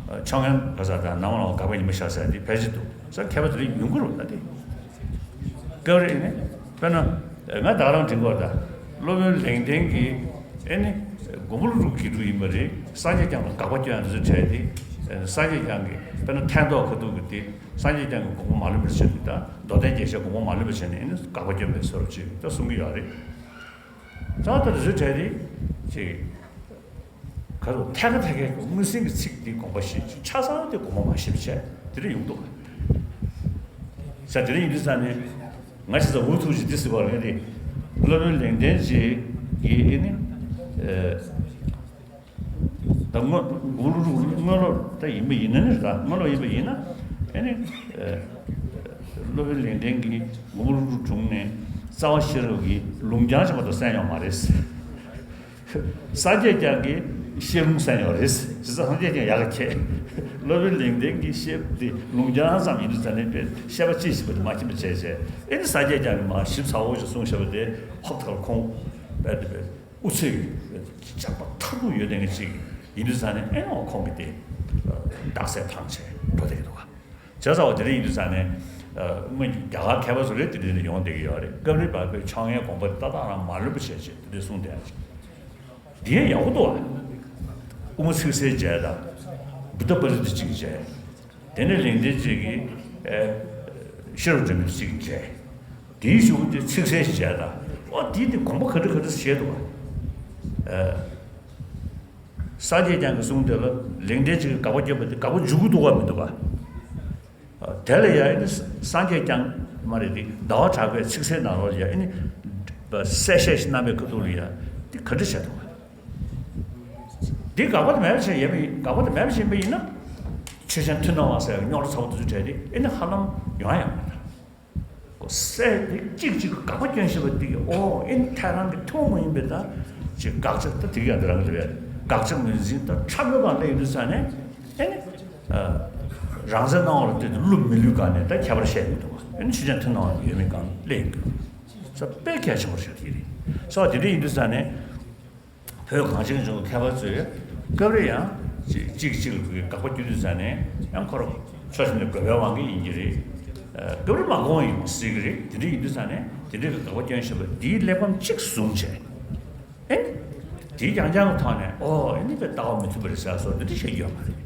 ཕྱོགས་སྔོན་ག་ས་དང་ནམ་ལངས་པ་དགག་པའི་ཉི་མ་ཤར་ཟེར་དེ་ཕལ་ཆེར་འདུག་ས་མཁས་པ་དེ་རིང་ཡོང་གི་རེད་ད་དེ། སྐབས་རེ་ནི། དཔེར་ན། ང་ད་རང་དྲན་གོ་ད། སློབ་དཔོན་ལེགས་ལྡན་གྱིས་ཨེ་ནི། མགོན་པོ་ཀླུ་སྒྲུབ་དགེ་ཕྲུག་ཡིན་པ་རེད། སངས་རྒྱས་བསྐྱངས་ལ་དགག་པ་སྐྱོན་ཡང་དེ་ཚོ་བྲལ་ཏེ། སངས་རྒྱས་བསྐྱངས་ཀྱི་དཔེར་ན་ཐལ་མདོག་ཁ་ཐུག་གི་དེ་སངས་རྒྱས་བསྐྱངས་ཀྱི་དགོངས་པ་མ་ལོན་པར་བྱས་ཏེ་ད་མདོ་སྡེ་རྒྱས་བཤད་དགོངས་པ་མ་ལོན་པར་བྱས་ནས་ཨེ་ནི་དགག་པ་སྐྱོན་པའི་བཟོ་འདྲ་ཅིག་ད་གསུང་གི་ཡོད་རེད། ད་ལྟ་དེ་ཚོ་བྲལ་ཏེ་ཅིག་ག་རུ་ཐད་ཀ་ཐད་ཀའི་མངོན་སུམ་གྱི་ཚིག་འདི་དགོངས་པ་བཞེས་ཆ་ཚང་དེ་དགོངས་པ་མ་བཞེས་པ་བྱས་དེ་འདྲ་ཡོང་འདུག་ག། ས་དེ་འདྲ་ཡིན་དུས་ཙང་ནས་ང་ཅི་ཙམ་འུ་ཐུག་ཅིག་འདི་ཟེར་བ་ལ་ངས་དེ་སློབ་དཔོན་ལེགས་ལྡན་ཅིག་གིས་ཨེ་ནི། ད་སྔོན་འུ་རུ་རུ་སྔོན་སློབ་ད་ཡིན་པ་ཡིན་ན་ནི་ད་སྔོན་སློབ་ཡིན་པ་ཡིན་ན་ཨེ་ནི། སློབ་དཔོན་ལེགས་ལྡན་གྱིས་འུ་རུ་རུ་དྲུང་ནས་རྩ་བ་ཤེས་རབ་ཀྱི་ལུང་རྐྱང་ཅིག་མ་གཏོགས་གསན་ཡོད་མ་རེད། སངས་རྒྱས་བསྐྱངས་ཀྱིས་བཤད་ལུང་གསན་ཡོད་རེད། བྱས་ཙང་སངས་རྒྱས་བསྐྱངས་ཡག་ག་ཁྱེད། སློབ་དཔོན་ལེགས་ལྡན་གྱིས་བཤད་དེ་ལུང་རྐྱང་ཙམ་ཡིན་དུས་ཙང་ནས་དཔེ་བཤད་པ་ཅི་ཞིག་པ་དེ་མ་མཁྱེན་པ་བྱས་བྱས་ཨེ་ནི་སངས་རྒྱས་བསྐྱངས་ཀྱིས་མ་ཞིབ་ཚགས་པོ་ཞིག་གསུངས་བཞག་པ་དེ་ཧོབ་ཐག་ལ་ཁོང་ དཔེ་དེ་དཔེ་ཨུ་ཚུགས་ཡོད། ལྕགས་པ་ཐག་ཐུག་ཡོད་དེ་འདྲ་ཅིག་ཡིན་དུས་ཙང་ནས། ཨེ་ནོ་ཁོང་གིས་དེ་རྟགས་གསལ་ཐང་ཆད་འགྲོ་བསྡད་ཀྱི་འདུག་ག་བྱས་ཙང་བ་དེ་འདྲ་ཡིན་དུས་ཙང་ནས། ཨ། སྔོན་གྱི་རྒྱ་གར་མཁས་པ་ཚོ་རེད། དེ་འདྲ་ནས་ཡོང་བསྡད་ཀྱི་ཡོད་རེད། སྐབས་རེ་བར་པའི་ཕྱག་ངའི་དགོངས་པ་དེ་ཏག་ཏག་རང་མ་ལོན་པ་བྱས་བྱས་དེ་འདྲ་གསུངས་བསྡད་ཡ་ཅིག་འདི་ཡག་པོ་འདུག་བ། དབུ་མ་ཚིག་གསལ་མཇལ་དང་། བུདྡྷ་པ་རི་ཏི་གཅིག་མཇལ། དེ་ནས་ལེགས་ལྡན་འབྱེད་ཀྱི། ཨེ། ཤེས་རབ་འདྲེན་མའི་གཅིག་མཇལ། དེའི་གཞུག་གུ་དེ་ཚིག་གསལ་ཞིག་མཇལ་དང་། ཨོ། དེའི་དེ་དགོངས་པ་ག་འདྲ་ག་འདྲ་བཞེས་འདུག་བ། ཨེ། སངས་རྒྱས་བསྐྱངས་ཀྱི་གསུང་དེ་ལ་ལེགས་ལྡན་འབྱེད་ཀྱི་དགག་པ་བསྐྱོན་པ་དེ་དགག་པ་འཇུག་གི་འདུག་བ་མི་འདུག་བ། དེ་ལ་ཡང་ཨེ་ནི་སངས་རྒྱས་བསྐྱངས་མ་རེད་དེ། ཟླ་བ་གྲགས་པའི་ཚིག་གསལ་ནང་ལོགས་ལ་ཡང་ཨེ་ནི་གསལ་བཤད་ཞིག་གནང་བའི་ཁ་ཐུག་ལ་ཡང་དེ་ག་འདྲ་བྱས་འདུག་བ། འདི་དགག་པ་དེ་མེད་པ་བྱས་ཡོད་མ་ཡིན། དགག་པ་དེ་མེད་པ་བྱས་ཡིན་པ་ཡིན་ན། ཆོས་ཅན་ཐུན་མོང་བ་ཟེར་བའི་རྙོག་དྲ་ཚ་པོ་དེ་ཚོ་བྲལ་ཏེ་ཨེ་ནི་ཧ་ལམ་ཡོང་ཡ་ཡོད་མ་རེད། ཀོ་སེ་དེ་གཅིག་གཅིག་གི་དགག་པ་སྐྱོན་བཞིན་པ་འདི་གི། ཨོ། ཨེ་ནི་ཐལ་རང་གི་ཐུན་མོང་མ་ཡིན་པའི་ད་ཅིག་དགག་བྱ་ད་དེ་ག་ཡང་དེ་རང་གི་རེད་པས། དགག་བྱ་ངོས་འཛིན་ད་ཕྲ་མོའི་སྒང་སླེབས་ཡོང་དུས་ཙང་ནས་ཨེ་ནི། ཨ། རང་རྩལ་སྣང་བ་ལ་ལྟོས་ཏེ་བསླུ་མི་བསླུའི་སྒང་ནས་ད་ཁྱད་པར་བཤད་མི་འདུག་བ། ཨེ་ནི་ཆོས་ཅན་ཐུན་མོང་བ་ཡོད་མེད་སྒང་སླེབས་ཡོང་གི། ས་དཔེ་གལ་ཆེན་པོ་ཞིག་དེ་རེད། ས་དེ་འདྲ་ཡིན་དུས་ཙང་ནས། བོད་གངས་ཅན་ལྗོངས་ཀྱི་མཁས་པ་ཚོས་སྐབས་རེ་ཡང་གཅིག་གཅིག་གཅིག་ལ་དགག་པ་བསྐྱོན་དུས་ཙང་ནས། ཡང་ཁོ་རང་ཕྱོགས་གཅིག་ནས་དགོས་པའི་དབང་གིས་ཡིན་གྱི་རེད། ཨ། སྐབས་རེ་མ་དགོངས་ཡིན་སྲིད་ཀྱི་རེད། དེ་འདྲ་ཡིན་དུས་ཙང་ནས་དེ་འདྲའི་གི་དགག་པ་སྐྱོན་བཞིན་པ་འདིའི་གླེགས་བམ་གཅིག་བཟུང་བྱས། ཨེ་ནི། དེའི་རྐྱང་རྐྱང་གི་ཐོག་ནས། ཨོ། ཨེ་ནི་དཔེ་ལྟ་བ་མི་མཐུན་པ་རེད་ཟེར་སོགས་འདི་འདྲ་བཤད་རྒྱུ་ཡོད་མ་རེད།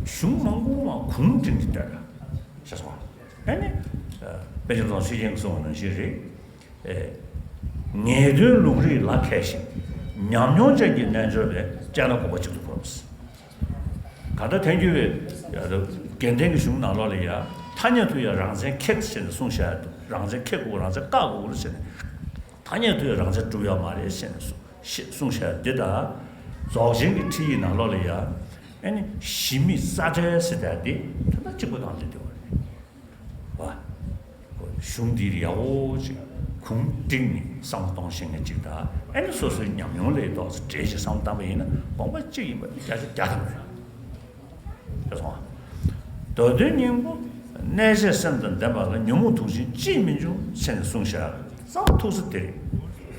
གཞུང་མང་པོ་མ་གུང་བསྒྲིགས་ཏེ་ལྟ་ར་བྱས་སོང་། ཨེ་ནི། ཨ། པཎ་ཆེན་རྫོང་ཆོས་རྒྱན་གྱིས་གསུངས་པ་ནང་བཞིན་རེད། ཨེ། ངེས་དོན་ལུང་རིགས་ལ་མཁས་ཤིང་། ཉམས་མྱོང་ཅན་གྱི་རྣལ་འབྱོར་པས། དཔྱད་ན་དགོངས་པ་གཅིག་ཏུ་གོམས། གང་ལྟར་ཐལ་འགྱུར་བའི་རྒྱན་ལྡན་གྱི་གཞུང་ནང་ལོགས་ལ་ཡང་ཐ་སྙད་དུ་ཡང་རང་མཚན་ཁེགས་ཟེར་ནས་གསུངས་བཞག་ཡ་འདུག་རང་མཚན་ཁེགས་དགོས། རང་མཚན་བཀག་དགོས་ཟེར་ནས། ཐ་སྙད་དུ་ཡང་རང་མཚན་གྲུབ་ཡོད་མ་རེད་ཟེར་ནས་གསུངས་བཞག་ཡ་འདི་དང་། རྫོགས་ཆེན་གྱི་ཁྲིད་ཡིག་ནང་ལོགས་ལ་ཡང་། ཨེ་ནི་གཞི་མེད་རྩ་བྲལ་ཟེར་ཡ་འདི་ད་ལྟ་གཅིག་པ་དང་སླེབས་བསྡད་པ་རེད། བ། གཞུང་འདི་ཡག་པོ་ཅིག་གུང་བསྒྲིགས་ནས་བསམ་བློ་གཏོང་ཤེས་མཁན་ཅིག་དང་། ཨེ་ནི་སོ་སོའི་ཉམས་མྱོང་ལས་ཏོག་ཙམ་འབྲེལ་ཞིག་བསམ་བློ་བཏང་པ་ཡིན་ན་དགོངས་པ་གཅིག་ཡིན་པ་ནི་བརྒྱ་ཆ་བརྒྱ་ཐམ་རེད། ཤེས་སོང་ང་། མདོ་དོན་སྙིང་པོ། གནས་བྱས་སེམས་དང་ལྡན་པ་ལ། ཉོན་མོངས་དུག་ཅན་ཅིས་མི་འབྱུང་ཟེར་ནས་གསུངས་བཞག་རྩ་བ་ཐུག་ས་དེ་རེད།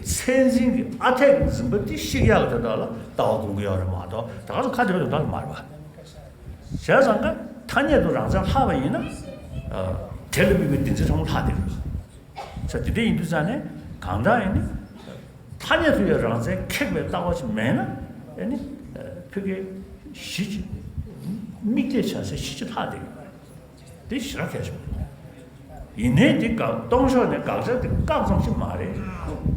མཚན་འཛིན་གྱི་ཨ་འཐས་ཀྱི་འཛིན་པ་དེ་བཤིག་ཡག་གི་དོན་དག་ལ་ལྟ་བ་སྒོམ་གྱི་ཡོད་རེད་མ་གཏོགས། ད་ག་ཚོད་ཁ་བདེ་བའི་དོན་དག་ལ་མ་རེད་པ། བྱས་ཙང་ཀ་ཐ་སྙད་དུ་རང་མཚན་ལྷག་པ་ཡིན་ན། ཨ། དེ་ལ་དམིགས་པའི་བདེན་འཛིན་ཕྲ་མོ་ལྷག་བསྡད་ཡོད། ས་དེ་འདྲ་ཡིན་དུས་ཙང་ནས་གང་ལྟར་ཡིན་ནི། ཐ་སྙད་དུ་ཡང་རང་མཚན་ཁེགས་པའི་ལྟ་བ་ཞིག་མེད་ན། ཨེ་ནི། ཨ། ཕ་གི་གཞི་གཅིག་དམིགས་གཏད་བྱ་སའི་གཞི་གཅིག་ལྷག་བསྡད་ཡོད་པ་རེད། དེ་ཞེ་དྲག་གལ་ཆེན་པོ་རེད། ཡིན་ནའི་དེ་དགག་སྟོང་ཕྱོགས་ནས་དགག་བྱ་དེ་བཀག་ཙམ་ཞིག་མ་རེད།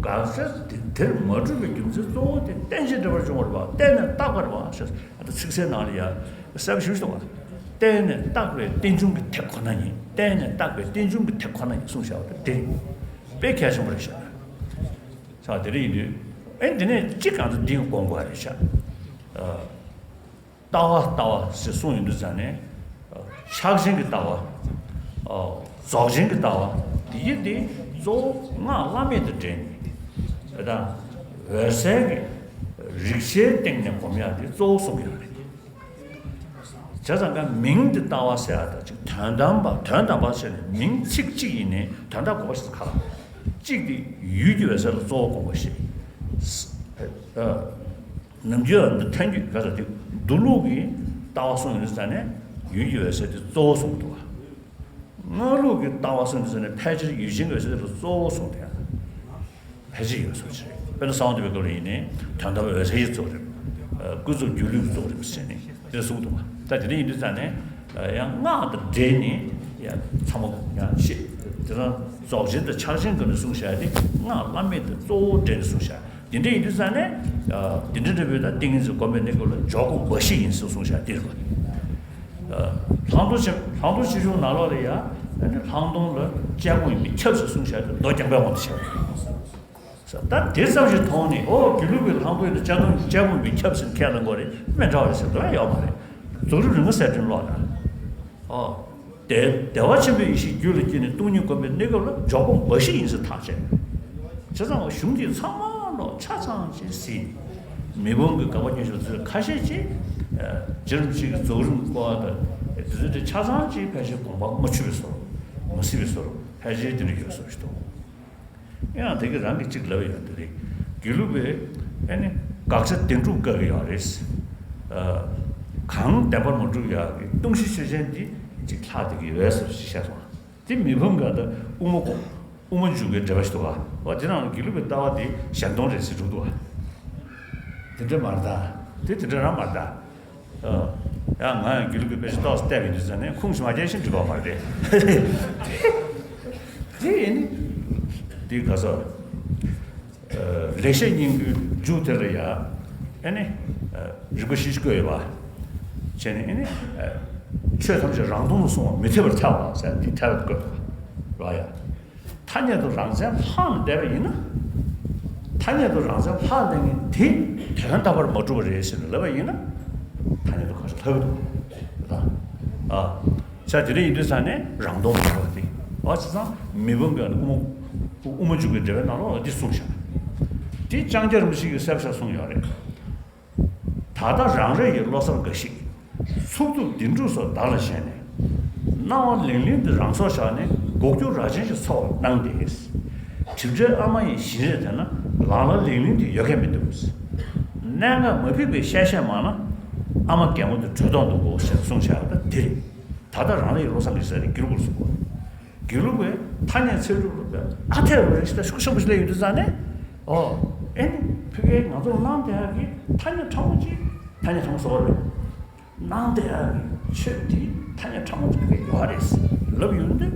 དགག་བྱ་དེ་དེར་མ་གྲུབ་པའི་རྒྱུ་མཚན་གཙོ་བོ་དེ་རྟེན་ཅིང་འབྲེལ་བར་འབྱུང་བ་རེད་པ། རྟེན་ནི་བརྟགས་པ་རེད་པ་ཞེས། ད་ཚིག་གསལ་ནང་ལ་ཡང་གསལ་པོ་ཞེ་པོ་ཞིག་འདུག་པ། རྟེན་ནི་བརྟགས་པའི་རྟེན་འབྱུང་གི་དེ་ཁོ་ན་ཉིད། རྟེན་ནི་བརྟགས་པའི་རྟེན་འབྱུང་གི་དེ་ཁོ་ན་ཉིད་གསུངས་བཞག་པ་དེ་དཔེ་གལ་ཆེན་པོ་རེད་ཤག་ས་དེ་འདྲ་ཡིན་དུས། ཨེ། འདི་ནས་གཅིག་གང་དུ་འདི་དགོངས་དགོས་རེད་ཤག་ཨ། ལྟ་བ་ལྟ་བ་ཞེས་གསུངས་ཡོང་དུས་ཙང་ནས། ཕྱག་ཆེན་གྱི་ལྟ་བ། རྫོགས་ཆེན་གྱི་ལྟ་བ། འདི་ཡི་འདི་གཙོ་བོ་སྔགས་བླ་མེད་དུ་འདྲེས་ནས། ད་འོད་གསལ་གྱི་རིག་བྱའི་སྟེང་ནས་སྒོམ་ཡག་འདི་གཙོ་བོ་གསུང་གི་ཡོད་རེད། བྱས་ཙང་ཀ་མིང་འདི་ལྟ་བ་ཟེར་ཡག་ད་ཅིག་དོན་དམ་པ། དོན་དམ་པ་ཟེར་ནས་མིང་ཚིག་གཅིག་ཡིན་ནའི་དོན་དག་གོ་བ་ཞིག་ག་ལ། གཅིག་དེ་ཡུལ་གྱི་འོད་གསལ་ལ་གཙོ་བོ་དགོངས་པ་ཞིག་ཨ། ནམ་རྒྱུན་འདི་ཐལ་འགྱུར་ག་ས་དེ་མདོ་ལུགས་ཀྱི་ལྟ་བ་གསུངས་ཡོང་དུས་ཙང་ནས་ཡུལ་གྱི་འོད་གསལ་དེ་གཙོ་བོ་གསུངས་འདུག་པ། སྔགས་ལུགས་ཀྱི་ལྟ་བ་གསུངས་དུས་ཙང་ནས་ཕལ་ཆེར་ཡུལ་ཅན་གྱི་འོད་གསལ་དེ་ལ་གཙོ་བོ་གསུངས་བསྡད་ཡ། ཕལ་ཆེར་ཡོད་བཟོ་ཅིག་རེད། དཔེར་ན་གསང་བ་འདུས་པའི་སྐབས་ལ་ཡིན་ནའི་དོན་དམ་པའི་འོད་གསལ་གྱི་གཙོ་བོ་རེད། ཨ། ཀུན་རྫོབ་སྒྱུ་ལུས་ཀྱི་གཙོ་བོ་རེད་ཟེར་ནས་དེ་གསུངས་འདུག་པ། ད་དེ་འདྲ་ཡིན་དུས་ཙང་ནས། ཨ། ཡང་སྔགས་དང་འབྲེལ་ནས་ཡང་ཚང་མ་ཡང་ཤེས། དེ་དང་རྫོགས་ཆེན་དང་ཕྱག་ཆེན་སྐབས་ནས་གསུངས་བཞག་དེ་སྔགས་བླ་མེད་དང་གཙོ་བོ་འབྲེལ་ནས་གསུངས་བཞག་དེ་འདྲ་ཡིན་དུས་ཙང་ནས། ཨ། དེ་འདྲ་འདྲ་བོའི་ད་ཏིང་ངེ་འཛིན་སྒོམ་པའི་གནས་སྐབས་ལ་འཇོག་དགོངས་འབའ་ཞིག་ཡིན་ཟེར་གསུངས་བཞག་དེ་རེད་པ། ཨ། ལྷག་མཐོང་ཆེ། ལྷག་མཐོང་ཆེ་ཆུང་ནང་ལོགས་ལ་ཡང་ཨ་ནི་ལྷག་མཐོང་ལ་དཔྱད་དགོངས་ཡིན་པས་ཁྱབ་ཟེར་གསུངས་བཞག་དེ་མདོ་རྒྱང་པའི་དབང་དུ་བྱས་པ་རེད། ད་དེ་ཙམ་ཞིག་མཐོང་ནས། ཨོ། སྒྱུ་ལུས་པའི་ལྷག་མཐོང་ཡིན་ན་དཔྱད་དགོངས། དཔྱད་དགོངས་པས་ཁྱབ་ཟེར་ཁས་བླངས་དགོས་རེད། མི་འདྲ་བ་རེད་ཟེར་དོན་ཡོད་མ་རེད། རྫོགས་རིམ་རིམ་ལྔ་གསལ་སྒྲོན་ཀློག་དང་། ཨོ། དེ་བདེ་བ་ཆེན་པོའི་ཡེ་ཤེས་རྒྱུད་ལ་སྐྱེས་ནས་སྟོང་ཉིད་སྒོམ་པའི་གནས་སྐབས་ལ་འཇོག་དགོངས་འབའ་ཞིག་ཡིན་ཟེར་ཐག་བཅད། བྱས་ཙང་གཞུང་འདི་ཚང་མ་ལོག་ཆ་ཚང་ཅིག་གཟིགས། མི་ཕམ་གྱི་དགག་པ་སྐྱོན་བཞིན་པ་ཚོས་ཁ་ཤས་ཀྱིས། ཨ། བརྒྱུད་རིམ་གཅིག་གི་རྫོགས་རིམ་སྐོར་དང་དེ་ཚོ་དེ་ཆ་ཚང་ཅིག་ཕལ་ཆེར་དགོངས་པ་མ་ཆོད་པའི་བཟོ་འདྲ། མ་གཟིགས་པའི་བཟོ་འདྲ་ཕལ་ཆེར་དེ་འདྲ་ཡོད་བཟོ་ཞིག་འདུག་ཡང་དེ་གི་རང་གིས་གཅིག་ལབ་ཡོད་དེ་རེད། དགེ་ལུགས་པས་ཨ་ནི་དགག་བྱ་བདེན་གྲུབ་བཀག་གི་ཡོད་རེད། ཨ། གང་བདེན་པར་མ་གྲུབ་ཡག་གི་སྟོང་གཞི་ཆོས་ཅན་འདི་གཅིག་ལྷག་བསྡད་ཀྱི་ཡོད་ཟེར་ཞིག་བཤད་སོང་། དེ་མི་ཕམ་གྱི་ད་དབུ་མ་དབུ་མ་འཇུག་པའི་འགྲེལ་པ་ཞིག་འདུག་ག་འོ་དེ་ནང་དགེ་ལུགས་པའི་ལྟ་བ་དེ་གཞན་སྟོང་རེད་ཟེར་འདུག་ག་དེ་འདྲ་མ་རེད་ད། དེ་དེ་འདྲ་རང་མ་རེད་ད། ཨ། ཡང་ང་ཡང་དགེ་ལུགས་ཀྱི་དཔེ་ཆ་ཏོག་ཙམ་བལྟས་པ་ཡིན་དུས་ཙང་ནས་ཁུངས་སུ་མ་སྐྱེལ་ཞིང་འགྲིག་པ་མ་རེད། དེ་ཡིན་ནི། དེ་ག་ས། ཨ། ལེགས་བཤད་སྙིང་པོའི་མཇུག་དེ་ལ་ཡ། ཨ་ནི། ཨ། རིགས་པ་བཞི་ཞིག་བཀོད་ཡོད་པ། བྱས་ནས་ཨ་ནི། ཨ། ཆོས་ཐམས་ཅད་རང་སྟོང་དུ་སོང་བ་མི་འཐད་པར་ཐལ་བ་ཟེར་འདི་ཐལ་བ་བཀོད་པ་རེད་ཡ། ཐ་སྙད་དུ་རང་མཚན་ལྷག་ནས་བསྡད་པ་ཡིན་ན། ཐ་སྙད་དུ་རང་མཚན་ལྷག་བསྡད་མཁན་དེ་དོན་དམ་པར་མ་གྲུབ་པ་རེད་ཟེར་ནས་ལབ་པ་ཡིན་ན། ཐ་སྙད་དུ་ག་རེ་ལྷག་གི་འདུག་ད། ཨ། ཆ་དེ་འདྲ་ཡིན་དུས་ཙང་ནས་རང་སྟོང་མ་རེད་པ་དེ། ཨ། བྱས་ཙང་མི་ཕམ་གྱི་དབུ་མ་དབུ་མ་འཇུག་པའི་འགྲེལ་པའི་ནང་ལོགས་ལ་འདི་གསུངས་བཞག་དེ་ལྕང་སྐྱ་རིན་པོ་ཆེ་གིས་གསལ་པོ་ཞིག་གསུངས་ཡོད་རེད། ད་ལྟ་རང་རེ་ཡི་བློ་བཟང་འགའ་ཞིག་ཚུགས་རྡུལ་བདེན་གྲུབ་སོགས་བདག་ལ་བཞེད་ནས། སྣང་བ་ལིང་ལིང་འདི་རང་སྲོག་བཞག་ནས་འགོག་རྒྱུ་རྭ་ཅན་ཞིག་འཚོལ་བར་གནང་སྟེ། གྲིབ་བྲལ་ཨ་མ་ཡི་བཞིན་རས་དེ་ན་ལང་ལ་ལིང་ལིང་འདི་ཡོད་མཁན་མི་འདུག་གནད་འགག་མ་ཕིགས་པའི་བཤད་བཤད་མང་ན་ཨ་མ་རྒན་མོ་འདི་བྲོས་ཐོག་འདུག་གོ་ཞེས་གསུངས་བཞག་ད་འདི་རེད། ད་ལྟ་རང་རེ་ཡི་བློ་བཟང་འགའ་ཞིག་ཟེར་ནས་དགེ་ལུགས་པར་གསུངས་པ། དགེ་ལུགས་པས་ཐ་སྙད་ཚད་གྲུབ་ལ་ཨ་འཐས་པ་རེ་ཞིག་ད་ཤུགས་ཆེན་པོ་ཞིག་སླེབས་ཡོང་དུས་ཙང་ནས། ཨོ། ཨེ་ནི་ཕ་གིར་ང་ཚོར་སྣང་བསྡད་ཡག་གི་ཐ་སྙད་ཕྲ་མོ་གཅིག་ཐ་སྙད་ཕྲ་མོ་ཟེར་བ་རེད། སྣང་བསྡད་ཡག་གི་ཆོས་འདི་ཐ་སྙད་ཕྲ་མོ་གཅིག་ཕ་གིར་ཡོད་རེད་ལབ་ཡོང་དུས།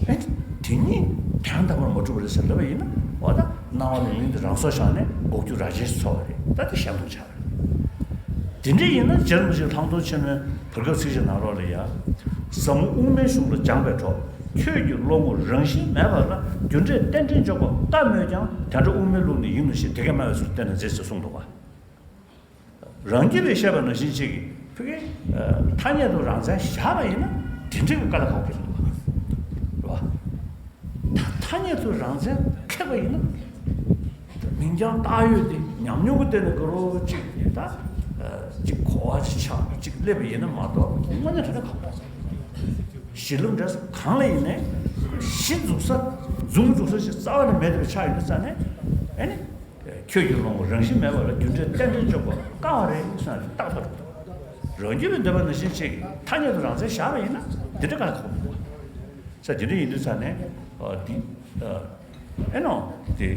ཨེ། དེ་གཉིས་དོན་དམ་པར་མ་གྲུབ་པ་རེད་ཟེར་ལབ་པ་ཡིན་ན། འོ་ད་སྣང་བ་ལིང་ལིང་འདི་རང་སྲོག་བཞག་ནས་འགོག་རྒྱུ་རྭ་ཅན་ཞིག་འཚོལ་བ་རེད། ད་དེ་གཞན་སྟོང་ཆགས་པ་རེད། དེ་འདྲ་ཡིན་ན་རྗེ་རིན་པོ་ཆེ་ལྷག་མཐོང་ཆེན་མོའི་བར་སྐབས་ཚིགས་བཅད་ནང་ལོགས་ལ་ཡ། ཟབ་མོ་དབུ་མའི་གཞུང་ལ་སྦྱངས་པའི་གྲོགས། ཁྱོད་ཀྱི་བློ་ངོར་རང་བཞིན་མེད་པ་ལ་རྒྱུ་འབྲས་རྟེན་འབྲེལ་འཇོག་པ་དཀའ་མོད་ཀྱང་། དེ་འདྲ་དབུ་མའི་ལུགས་ནི་ཡིན་ནོ་ཞེས་དེ་སྐད་སྨྲ་བའི་ཚུལ་བསྟན་ན་མཛེས་ཟེར་གསུངས་འདུག་ག་རང་རྒྱུད་ལས་བཤད་པ་ནང་བཞིན་ཅིག་ཕ་གིའི་ཐ་སྙད་དུ་རང་མཚན་བཞག་པ་ཡིན་ན་དེ་འདྲའི་དཀའ་ལས་ཁག་པོ་ཞིག་འདུག་ག་རེད་བ། ཐ་སྙད་དུ་རང་མཚན་ཁེགས་པ་ཡིན་ན། མིང་རྐྱང་བཏགས་ཡོད་དེ་ཉམས་མྱོང་གི་སྟེང་ནས་དགའ་རོགས་གཅིག་ད། གཅིག་གོ་བ་གཅིག་ཆགས་གཅིག་སླེབས་པ་ཡིན་ན་མ་གཏོགས་དངོས་གནས་དྲང་གནས་ཁག་པོ། གཞི་ལམ་འབྲས་གསུམ་གང་ལ་ཡིན་ནའི། གཞི་འཛུགས་ས་འཛུགས་འཛུགས་ས་ཞིག་རྩ་བ་ནས་མེད་པའི་ཆ་ཡོད་དུས་ཙང་ནས། ཨེ་ནི། ཁྱོད་ཀྱི་བློ་ངོར་རང་བཞིན་མེད་པ་ལ་རྒྱུ་འབྲས་རྟེན་འབྲེལ་འཇོག་པ་དཀའ་བ་རེད་གསུངས་ཏེ་རྟག་ཏུ་རུང་། རང་རྒྱུད་ལ་འདོད་པ་ནང་བཞིན་ཅིག་ཐ་སྙད་དུ་རང་མཚན་བཞག་པ་ཡིན་ན་འདི་འདྲ་དཀའ་ལས་ཁག་པོ་མི་འདུག་ག་ས་དེ་འདྲ་ཡིན་དུས་ཙང་ནས། ཨ། འདི། ཨ། ཨེ་ནོ། དེ།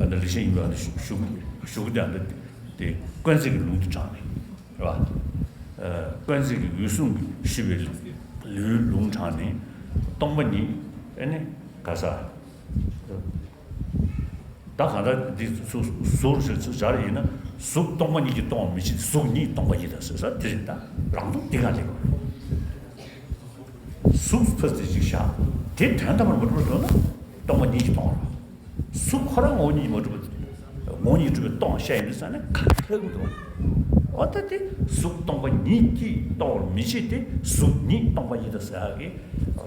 ཨ། འདི་ལེགས་བཤད་སྙིང་པོའི་ཨ་འདི་ཞུ་ཞུ་ཞུ་གི་འདི་ཨ་འདི་དེ་དཀོན་བརྩེགས་ཀྱི་ལུང་དུ་དྲངས་ནས། རེད་བ། ཨ། དཀོན་བརྩེགས་ཀྱི་འོད་སྲུང་གིས་ཞུས་པའི་ལུང་ལུང་དྲངས་ནས། སྟོང་པ་ཉིད། ཨེ་ནི། ག་ས། ད་གང་ལྟར་འདི་གཟུགས་གཟུགས་ཞེས་ཚུལ་སྦྱར་ཡིན་ན། གཟུགས་སྟོང་པ་ཉིད་ཀྱིས་སྟོང་བར་མི་བྱེད་དེ། གཟུགས་ཉིད་སྟོང་པ་ཉིད་དང་ཟེར་ས་དེ་རེད། ད་རང་སྟོང་འདི་གང་ལེགས་པ་རེད། གཟུགས་ཕར་དེ་ཅིག་བཞག་དེ་དོན་དམ་པར་མ་གྲུབ་པར་འདོད་ན་སྟོང་པ་ཉིད་ཀྱིས་སྟོང་བར། གཟུགས་ཁོ་རང་ངོ་བོ་ཉིད་ཀྱིས་མ་གྲུབ་པ། ངོ་བོ་ཉིད་གྲུབ་པས་སྟོང་བཤད་ཡིན་དུས་ཙང་ནས་ག་ལེགས་འདུག་འོ་ད་དེ་གཟུགས་སྟོང་པ་ཉིད་ཀྱིས་སྟོང་བར་མི་བྱེད་དེ། གཟུགས་ཉིད་སྟོང་པ་ཉིད་དང་ཟེར་ཡག་གི་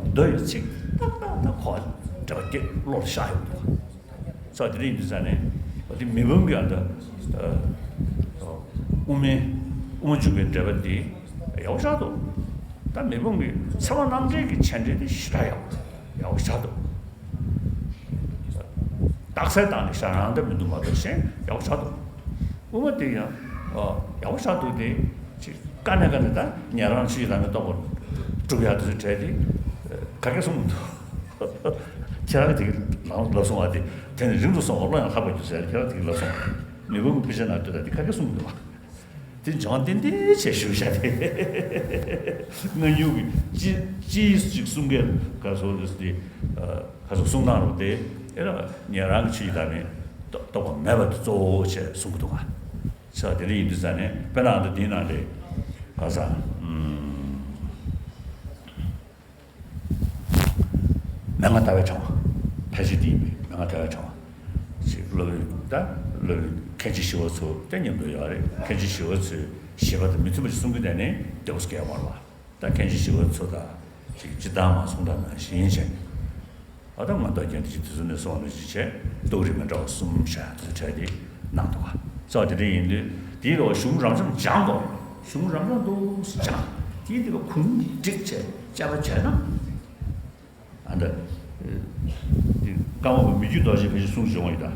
མདོ་ཡི་ཚིག་ཏག་ཏག་ཏག་གོ་བ་འདྲ་བ་དེ་བློ་ལ་ཤར་ཡོང་འདུག་ས་དེ་འདྲ་ཡིན་དུས་ཙང་ནས། འོ་དེ་མི་ཕམ་གྱི་ཨ་ད། ཨ། དབུ་མའི་དབུ་མ་འཇུག་པའི་འགྲེལ་པ་འདི་ཡག་པོ་ཆགས་འདུག་ད་མི་ཕམ་གྱི་ཚད་མ་རྣམ་འགྲེལ་གྱི་མཆན་འགྲེལ་དེ་ཞེ་དྲག་ཡག་པོ་ཡག་པོ་ཆགས་འདུག་རྟགས་གསལ་བཏང་ནས་བཞག་རང་འདྲ་མི་འདུག་མ་གཏོགས་གཞན་ཡག་པོ་ཆགས་འདུག་དབུ་མ་དེ་ཡང་། ཨ། ཡག་པོ་ཆགས་འདུག་དེ་ཅིག་དཀའ་ནས་དཀའ་ནས་ད་ཉན་རང་ཆོས་ཀྱི་བདག་མེད་རྟོགས་པར་སྒྲུབ་ཡག་དེ་ཚོའི་གྲས་དེ་ག་གེ་གསུངས་མི་འདུག་ཁྱེད་རང་གིས་དེ་ག་ལབ་སོང་བ་དེ། དེ་ནི་རིང་དུ་སོང་བ་བློ་ཡང་ལྷག་པར་འགྱུར་ཟེར། ཁྱེད་རང་གིས་དེ་ག་ལབ་སོང་བ། མི་ཕམ་གྱི་དཔེ་ཆ་ནང་ལྟོས་དང་དེ་ག་གེ་གསུངས་མི་འདུག་བ། དེ་སྦྱོང་བ་ཏན་ཏན་བྱས་ཞུ་བྱ་དེ། སྔ་འགྱུར་གྱི་སྤྱི་སྤྱིའི་ཅིག་གསུང་སྐད་ག་སོགས་ལ་དེ། ཨ། ག་སོགས་གསུང་སྟངས་རུ་དེ། ཨེ་ར་ཉན་རང་གི་ཆོས་ཀྱི་བདག་མེད་རྟོགས་པ་མེད་པ་དེ་གཙོ་བོ་བྱས་གསུང་གི་འདུག་ག་ས་དེ་འདྲ་ཡིན་དུས་ཙང་ནས་དཔེར་ན་ཨ་ད་འདིའི་ནང་ལས་ག་ས། ཨུམ། མན་ངག་ལྟ་བའི་ཕྲེང་བ། ཕལ་ཆེར་འདི་ཡིན་པས། མན་ངག་ལྟ་བའི་ཕྲེང་བ་ཞིག་སློབ་ཡོན་ད་སློབ་ཡོན་མཁན་ཆེན་ཞི་བ་འཚོ་དེ་མཉམ་དུ་ཡོད་རེད། མཁན་ཆེན་ཞི་བ་འཚོའི་བཞེད་པ་དང་མི་མཐུན་པ་ཞིག་གསུང་གི་བསྡད་ནས་དེ་འོ་སྐལ་བ་མར་བ། ད་མཁན་ཆེན་ཞི་བ་འཚོ་དང་ཅིག་སྤྱིར་བཏང་མ་གསུང་དང་ནང་བཞིན་བྱས། ཨ་ད་ང་མདོ་རྒྱན་དེ་ཅིག་དེ་ཚོ་ནས་གསུངས་པ་ནང་བཞིན་བྱས། རྟོགས་རིགས་མི་འདྲ་བ་གསུམ་བཞག་དེ་ཚོ་གྲས་དེ་གནང་འདུག་ག་ས་དེ་འདྲ་ཡིན་དུས་དེའི་ལོ་གཞུང་རབ་འབྱམས་སྦྱངས་དགོས། གཞུང་རབ་འབྱམས་འདུག་སྦྱངས། དེའི་དེ་ག་གུང་བསྒྲིགས་བྱས་དཔྱད་པ་བྱས་ན། ཨ་ད། ཀརྨ་པ་མི་བསྐྱོད་རྡོ་རྗེས་ཕལ་ཆེར་གསུངས་བྱུང་བ་ཡིན་ད། ཨ།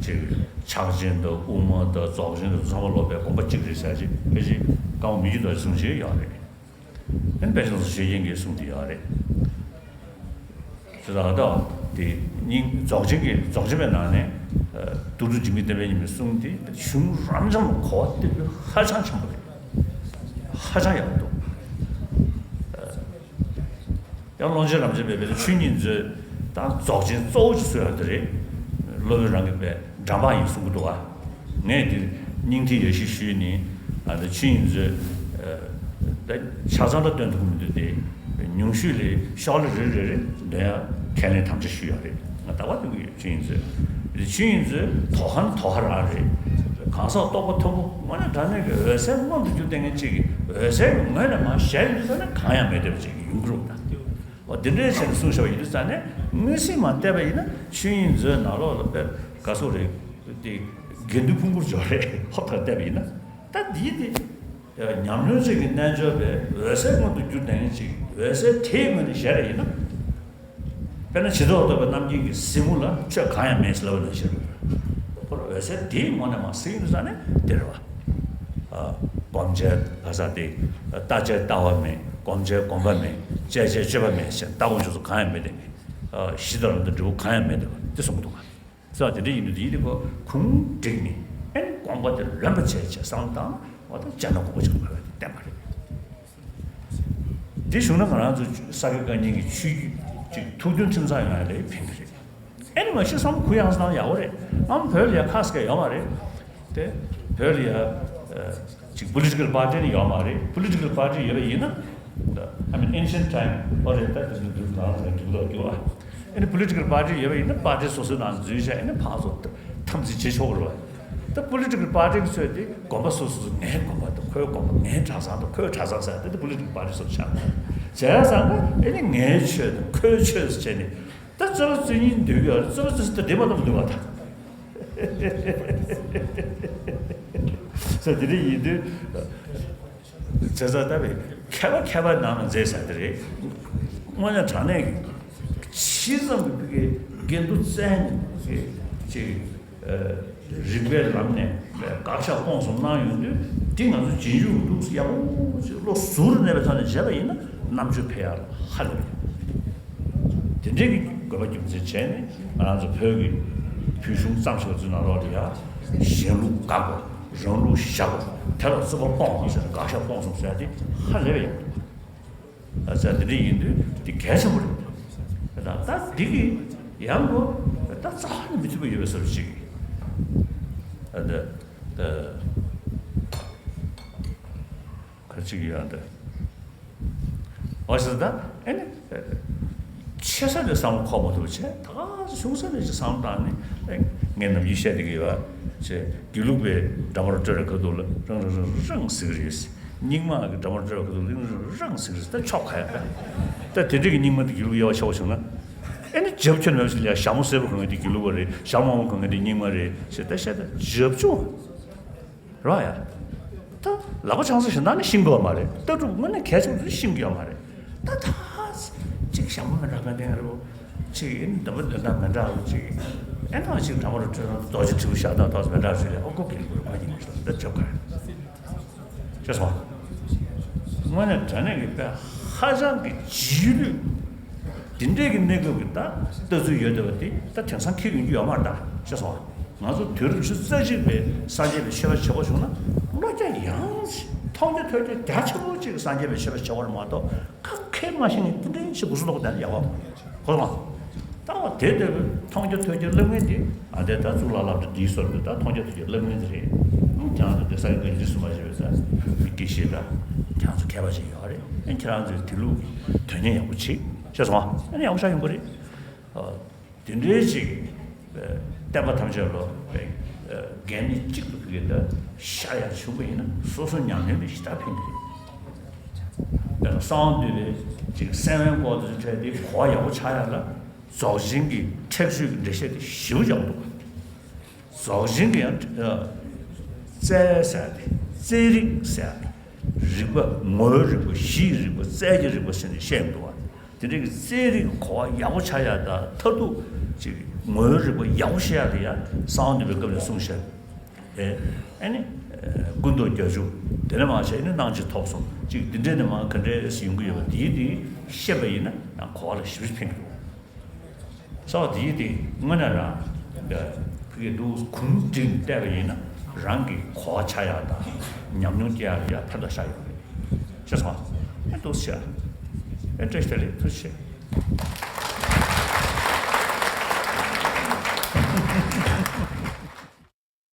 ཅིག་ཕྱག་ཆེན་དང་དབུ་མ་དང་རྫོགས་ཆེན་དང་ཚང་མ་སློབ་པའི་དགོངས་པ་གཅིག་རེད་ཟེར་ཅིག་ཕལ་ཆེར་ཀརྨ་མི་བསྐྱོད་རྡོ་རྗེ་གསུང་བཞིན་ཡོད་རེད། ཨན་པཎ་ཆེན་བསོད་ནམས་ཤེར་མཁྱེན་གྱིས་གསུངས་ཏེ་ཡོད་རེད། དེ་ལ་ད་དེ་སྙིང་རྫོགས་ཆེན་གྱི་རྫོགས་ཆེན་པའི་ནང་ནས་ཨ་རྟུལ་ཕྲུག་འཇིགས་མེད་བསྟན་པའི་ཉི་མས་གསུངས་ཏེ་གཞུང་རབ་འབྱམས་ལ་གོ་བ་བཏོན་རྒྱུ་ཧ་ཅང་ཆེན་པོ་རེད། ཧ་ཅང་ཡག་པོ་འདུག་ཡང་ཀློང་ཆེན་རབ་འབྱམས་པའི་བོད་དུ་ཆོས་ཉིད་མཛོད་དང་རྫོགས་ཆེན་གཙོ་བོ་ཅིག་བཟོས་ཡོད་དེ་རེད། སློབ་དཔོན་རང་གི་པའི་འགྲམ་པ་ཡིན་གསུང་གི་འདུག་བ། ངས་འདིར་སྙིང་ཐིག་ཡར་ཞུ་ཞུས་ནས་ཨ་ད་ཆོས་ཉིད་མཛོད་ད་ཆ་ཚང་ད་སྟོན་ཐུབ་ཀྱི་མི་འདུག་སྟེ། ཉུང་ཤོས་ལ་ཤོག་ལྷེ་རེ་རེ་རེ་འདོན་ཡ་ཁས་ལེན་དམ་བཅའ་ཞུས་ཡོད་རེད། ང་ད་བར་འདོན་གྱི་ཡོད། ཆོས་ཉིད་མཛོད། ཆོས་ཉིད་མཛོད་དོ་ཧ་ན་དོ་ཧ་རང་རེད། གང་ཟག་རྟོགས་པ་མཐོན་པོ་དངོས་གནས་དྲང་གནས་ཀྱི་འོད་གསལ་མངོན་དུ་གྱུར་བསྡད་མཁན་གཅིག་གིས་འོད་གསལ་གྱི་ངོས་ནས་མར་ཞལ་ཡོང་དུས་ཙ་ན་གང་ཡང་མེད་བསྡད་པ་ཅིག་ཡོང་གི་རེད་ད། འོ་དེ་འདྲའི་ཆེད་དུ་གསུངས་བཞག་པ་ཡིན་དུས་ཙ་ནས་དངོས་གཟིགས་མར་བལྟས་པ་ཡིན་ན་ཆོས་ཉིད་མཛོད་ནང་ལོགས་ལ་དཔེ་ག་སོགས་རེད། དེ་དགེ་འདུན་ཕུང་པོར་འབྱོར་རེད། ཧོབ་ཐག་བལྟས་པ་ཡིན་ན་ད་འདིའི་དེ། ཉམས་མྱོང་ཅན་གྱི་རྣལ་འབྱོར་པས་འོད་གསལ་མངོན་དུ་གྱུར་ནས་ཅིག་འོད་གསལ་དེའི་ངོས་ནས་བཞག་པ་ཡིན་ན། དཔེར་ན་ཇི་ལྟར་རྟོགས་པའི་རྣམ་མཁྱེན་གྱི་གཟིགས་མོ་ལ་ཆོས་གང་ཡང་མེད་ཟེར་ལབ་པ་ནང་བཞིན། ཁོ་རང་འོད་གསལ་དེའི་ངོས་ནས་མར་གཟིགས་ཡོང་དུས་ཙ་ནས་དེ་རེད་བ། སྒོམ་བྱའི་ག་ས་དེ། ལྟ་བྱའི་ལྟ་བ་མེད། སྒོམ་བྱའི་སྒོམ་པ་མེད། དཔྱད་བྱའི་དཔྱད་པ་མེད་ཟེར་ལྟ་སྒོམ་སྤྱོད་ཚུལ་གང་ཡང་མེད་དེ། གཞི་དང་རང་དང་འབྲས་བུ་གང་ཡང་མེད་དེ་བ་དེ་གསུངས་འདུག་ག་ས་དེ་འདྲ་ཡིན་དུས་དེ་ཡིན་དུས་ཁོ་ཁུངས་བསྒྲིགས་ནས་ཨེ་ནི་དགོངས་པ་དེ་ལོན་པ་བྱས་བྱས་བསམ་བློ་བཏང་ན་འོ་ད་སྤྱན་ལམ་དགོངས་པ་ཅིག་འཕེལ་བ་དེ་བསྟན་པ་རེད། འདི་བྱུང་ན་ང་རང་ཚོ་ས་དགེ་བཀའ་རྙིང་གི་ཆོས་བརྒྱུད་ཅིག་ཐུགས་མཐུན་ཁྲིམས་གཙང་ཡོང་ཡ་ལ་ཕན་གི་རེད། ཨེ་ནི་མ་གཞི་བསམ་བློ་གུ་ཡངས་སུ་བཏང་ཡག་པོ་རེད། ཨ་མ་བོད་ལ་ཡ་ཁ་སྐད་ཡོད་མ་རེད། དེ་བོད་ལ་ཡ་ཅིག་political party་ནི་ཡོད་མ་རེད། Political party་ཡོད་པ་ཡིན་ན། I mean ancient time་ཨོ་རེད་ད་དེ་འདུག་ནང་ལ་འདུག་ལོག་རྒྱུ་ཨ། ཨ་ནི་political party་ཡོད་པ་ཡིན་ན་party་སོ་སོའི་ནང་འཛུལ་བྱས་ཨ་ནི་ཕར་ཚུར་འཐམ་འཛིང་བྱེད་ཆོག་རེད་བ། ད་political party་གི་ཚོད་དེ་དགོན་པ་སོ་སོ་སོ་ངའི་དགོན་པ་དང་ཁོའི་དགོན་པ་ངའི་གྲྭ་ཚང་དང་ཁོའི་གྲྭ་ཚང་ཟེར་དེ་ད་political party་སོ་ཆགས། བྱས་ཙང་ཨ་ནི་ངའི་ཆོས་དང་ཁོའི་ཆོས་ཟེར་བྱས་ནས་ད་རྩོད་པ་རྩོད་སྙིང་འདོད་ཀྱི་ཡོད་རེད། རྩོད་པ་རྩོད་ས་ད་བདེ་མ་གཏོང་འདུག་བ་ད། ས་དེ་འདྲ་ཡིན་དུས། བྱས་ཙང་ད་བའི་མཁས་པ་མཁས་པ་ནང་ལ་མཛད་ས་དེ་རེད། དངོས་གནས་དྲང་གནས་ཀྱི་ཇི་ཙམ་གྱི་ཕ་གིའི་དགེ་འདུན་བཙན་ནས་ཅིག་རིགས་པའི་ལམ་ནས་དགག་བཞག་སྤོང་གསུམ་གནང་ཡོང་དུས་འདི་ང་ཚོ་རྗེས་འཇུག་འདུག་ཡག་པོ་ཅིག་བློ་གཟུ་བོར་གནས་པའི་ཐོག་ནས་བྱས་པ་ཡིན་ན་རྣམ་དཔྱོད་འཕེལ་ཡག་ལ་ཧ་ལས་པ་ཡོད། དེ་འདྲའི་གི་དགོས་པ་རྒྱུ་མཚན་བྱས་ནས་ང་རང་ཚོ་བོད་ཀྱི་བོད་གཞུང་བརྩམས་ཤིག་ཚུལ་ནང་ལོགས་ལ་ཡ་གཞན་ལུགས་དགག་པ་རང་ལུགས་བཞག་པ་དེ་ལ་རྩོད་པ་སྤོང་བ་ཟེར་དགག་བཞག་སྤོང་གསུམ་ཟེར་དེ་ཧ་ལས་པ་ཡོད། ཨ་ཙི་དེ་འདྲ་ཡིན་དུས་དེ་གལ་ཆེན་པོ་རེད། ད་ད་འདི་གི་ཡང་གོ་ད་རྩ་བ་ནས་མི་མཐུན་པ་ཡོད་པའི་བཟོ་འདྲ་ཞིག་ཨ་ད་ད། ག་ཅིག་ཡོད་འདི། འོ་ཟེར་ད་ཨེ་ནི། ཆེ་ས་ནས་བསམ་བློ་འཁོར་མ་ཐུབ་བྱས་ད་ག་ཆུང་ས་ནས་ཅིག་བསམ་བློ་བཏང་ནས་ཨེ་ངས་ནམ་རྒྱུན་བཤད་བསྡད་ཀྱི་ཡོད་ཨ། ཅེ་དགེ་ལུགས་པའི་འདྲ་མོར་སྤྲོད་ར་ཁ་ཐུག་ལ་རང་རང་རང་རང་ཟེར་གི་རེད། རྙིང་མ་གི་འདྲ་མོར་སྤྲོད་ར་ཁ་ཐུག་ལ་རང་རང་རང་ཟེར་གི་རེད། ད་ཕྱོགས་ག་ཡ་ད། ད་དེ་འདྲ་གི་རྙིང་མ་དེ་དགེ་ལུགས་དབྱེ་བ་ཕྱེ་བ་བྱུང་ན། ཨེ་ནི་རྒྱབ་ཁྱོད་ནམ་ཞིག་ལ་ཞྭ་མོ་སེར་པོ་གོན་མཁན་དེ་དགེ་ལུགས་པ་རེད། ཞྭ་མོ་དམར་མོ་གོན་མཁན་དེ་རྙིང་མ་རེད་ཟེར་ད་བཤད་ད་རྒྱབ་ཆུང་། རེད་བ་ཡ། ད་ལག་པ་འཆང་ས་གཞན་དག་ནི་ཤེས་ཀྱི་ཡོད་མ་རེད། ལྟ་གྲུབ་དངོས་གནས་གལ་ཆེན་པོ་དེ་ཤེས་ཀྱི་ཡོད་མ་རེད། ད་ད་ཅིག་ཞྭ་མོ་མི་འདྲ་ག་འདྲ་རེད་བོ། ཅིག་ཡིན་འདི་མོ་འདོན་སྟངས་མི་འདྲ་བོ་ཅིག་ཨེ་ཐང་ཅིག་འདྲ་མོ་རུ་སྤྲོད་ན་རྡོ་རྗེ་དྲིལ་བུ་ཤ་སྟག་ཐོག་མི་འདྲ་ཞིག་རེད། ཨོ་ཀོ་གི་ལུགས་རུ་མ་ཡིན་ཞིག་ད་ཆོག་ག་རེད། ཅེས་སོང་། དངོས་གནས་དྲང་གནས་ཀྱི་དཔེ་ཧ་ཅང་གི་རྗེས་ལུས། དེ་འདྲས་ཀྱི་གནས་སྐབས་ཀྱི་ད་ལྟ་ཚུལ་ཡོད་བསྡད་པ་དེ་ད་དེང་སང་འཁེལ་ཡོང་རྒྱུ་ཡོད་མ་རེད་ད་ཅེས་སོང་། ང་ཚོ་དུས་རབས་ཉི་ཤུ་རྩ་གཅིག་པའི་སངས་རྒྱས་པའི་ཆོས་པ་བྱེད་དགོས་བྱུང་ན་བློ་རྒྱ་ཡངས་ཤིང་མཐོང་རྒྱ་ཐོས་རྒྱ་རྒྱ་ཆེན་པོ་གཅིག་གི་སངས་རྒྱས་པའི་ཆོས་པ་བྱེད་དགོས་རེད་མ་གཏོགས་ཁ་མཁས་མ་ཤེས་ནས་དེ་འདྲའི་ཞིག་གུ་སུ་ལོག་བསྡད་ན་ཡག་པ་གོ་སོང་། ལྟ་བ་དེ་ལྟ་བུའི་མཐོང་རྒྱ་ཐོས་རྒྱ་སློབ་མཁན་དེ་ཨ་འདས་ད་གཙུག་ལག་སློབ་གྲྭ་འདིའི་སོར་དུ་ད་མཐོང་རྒྱ་ཐོས་རྒྱ་སློབ་མཁན་དེ་རེད། ཁྱེད་རང་ཚོ་དེ་ས་ཡི་གི་འཇིགས་སུ་མ་བྱེད་པའི་ས་མི་སྐད་བཤད་ད་ཁྱེད་རང་ཚོ་མཁས་པ་ཞིག་ཡོད་རེད། ཨ་ཁྱེད་རང་ཚོས་དེ་ལུགས་དོན་གཉེར་ཡག་པོ་བྱེད་ཤེས་སོང་ཨ་ནི་ཡག་པོ་ཆགས་ཡོང་གི་རེད། དེ་འདྲའི་ཅིག་བསྟན་པ་ཐམས་ཅད་ལོ་འགན་ནི་གཅིག་ཏུ་ཕུལ་གྱི་འདི་ཤར་ཡ་བྱུང་བ་ཡིན་ན་སོ་སོ་ཉམས་ལེན་ལ་ཞེ་དྲག་ཕན་གྱི་རེད། གསང་བ་འདུས་པའི་ཅིག་སེམས་དབེན་སྐོར་དུ་འཕྲད་དེ་གོ་བ་ཡག་པོ་ཆགས་ཡ་ལ་རྫོགས་ཆེན་གྱི་ཁྲེགས་ཆོད་ཀྱི་འགྲེལ་བཤད་དེ་ཞེ་པོ་ཡག་པོ་འདུག་རྫོགས་ཆེན་གྱི་ཡང་རྩལ་ཟེར་ཏེ་རྩལ་རིག་ཟེར་ཏེ་རིག་པ་ངོ་བོའི་རིག་པ་གཞི་ཡི་རིག་པ་རྩལ་གྱི་རིག་པ་ཟེར་ནས་བཤད་ཡོང་འདུག་བ། དེ་འདྲའི་གི་རྩལ་རིག་གོ་བ་ཡག་པོ་ཆགས་ཡག་དང་མཐར་ཐུག་ཅིག་ངོ་བོའི་རིག་པ་ཡག་པོ་ཤེས་ཡག་ལ་ཡ་གསང་བ་འདུས་པའི་སྐབས་ནས་གསུངས་བཞག་ཨེ་ཨ་ནི་ཀུན་རྟོག་བརྒྱད་ཅུ། དེ་ནས་མར་བྱས་ནས་སྣང་མཆེད་ཐོབ་གསུམ་ཅིག་འདི་འདྲས་ནས་མར་ག་འདྲས་སེ་ཡོང་གི་ཡོད་པ་དེའི་དེ་ཤེས་པ་ཡིན་ན་ཡང་གོ་བ་ལ་ཞེ་པོ་ཕན་གྱི་འདུག་ཟེར་བ་དེའི་དེ་དངོས་གནས་རང་ཕ་གི་འདུག་གུང་བསྒྲིགས་བལྟས་པ་ཡིན་ན་རང་གི་གོ་བ་ཆགས་ཡག་དང་ཉམས་མྱོང་སྐྱེ་ཡག་ལ་ཡ་ཕན་ཐོགས་ཤར་ཡོང་གི་རེད། ཤེས་སོང་ཨ། ཨེ་འདུག་སེ་བྱས་ཨེ་བཀྲ་ཤིས་བདེ་ལེགས། ཐུགས་རྗེ་ཆེ།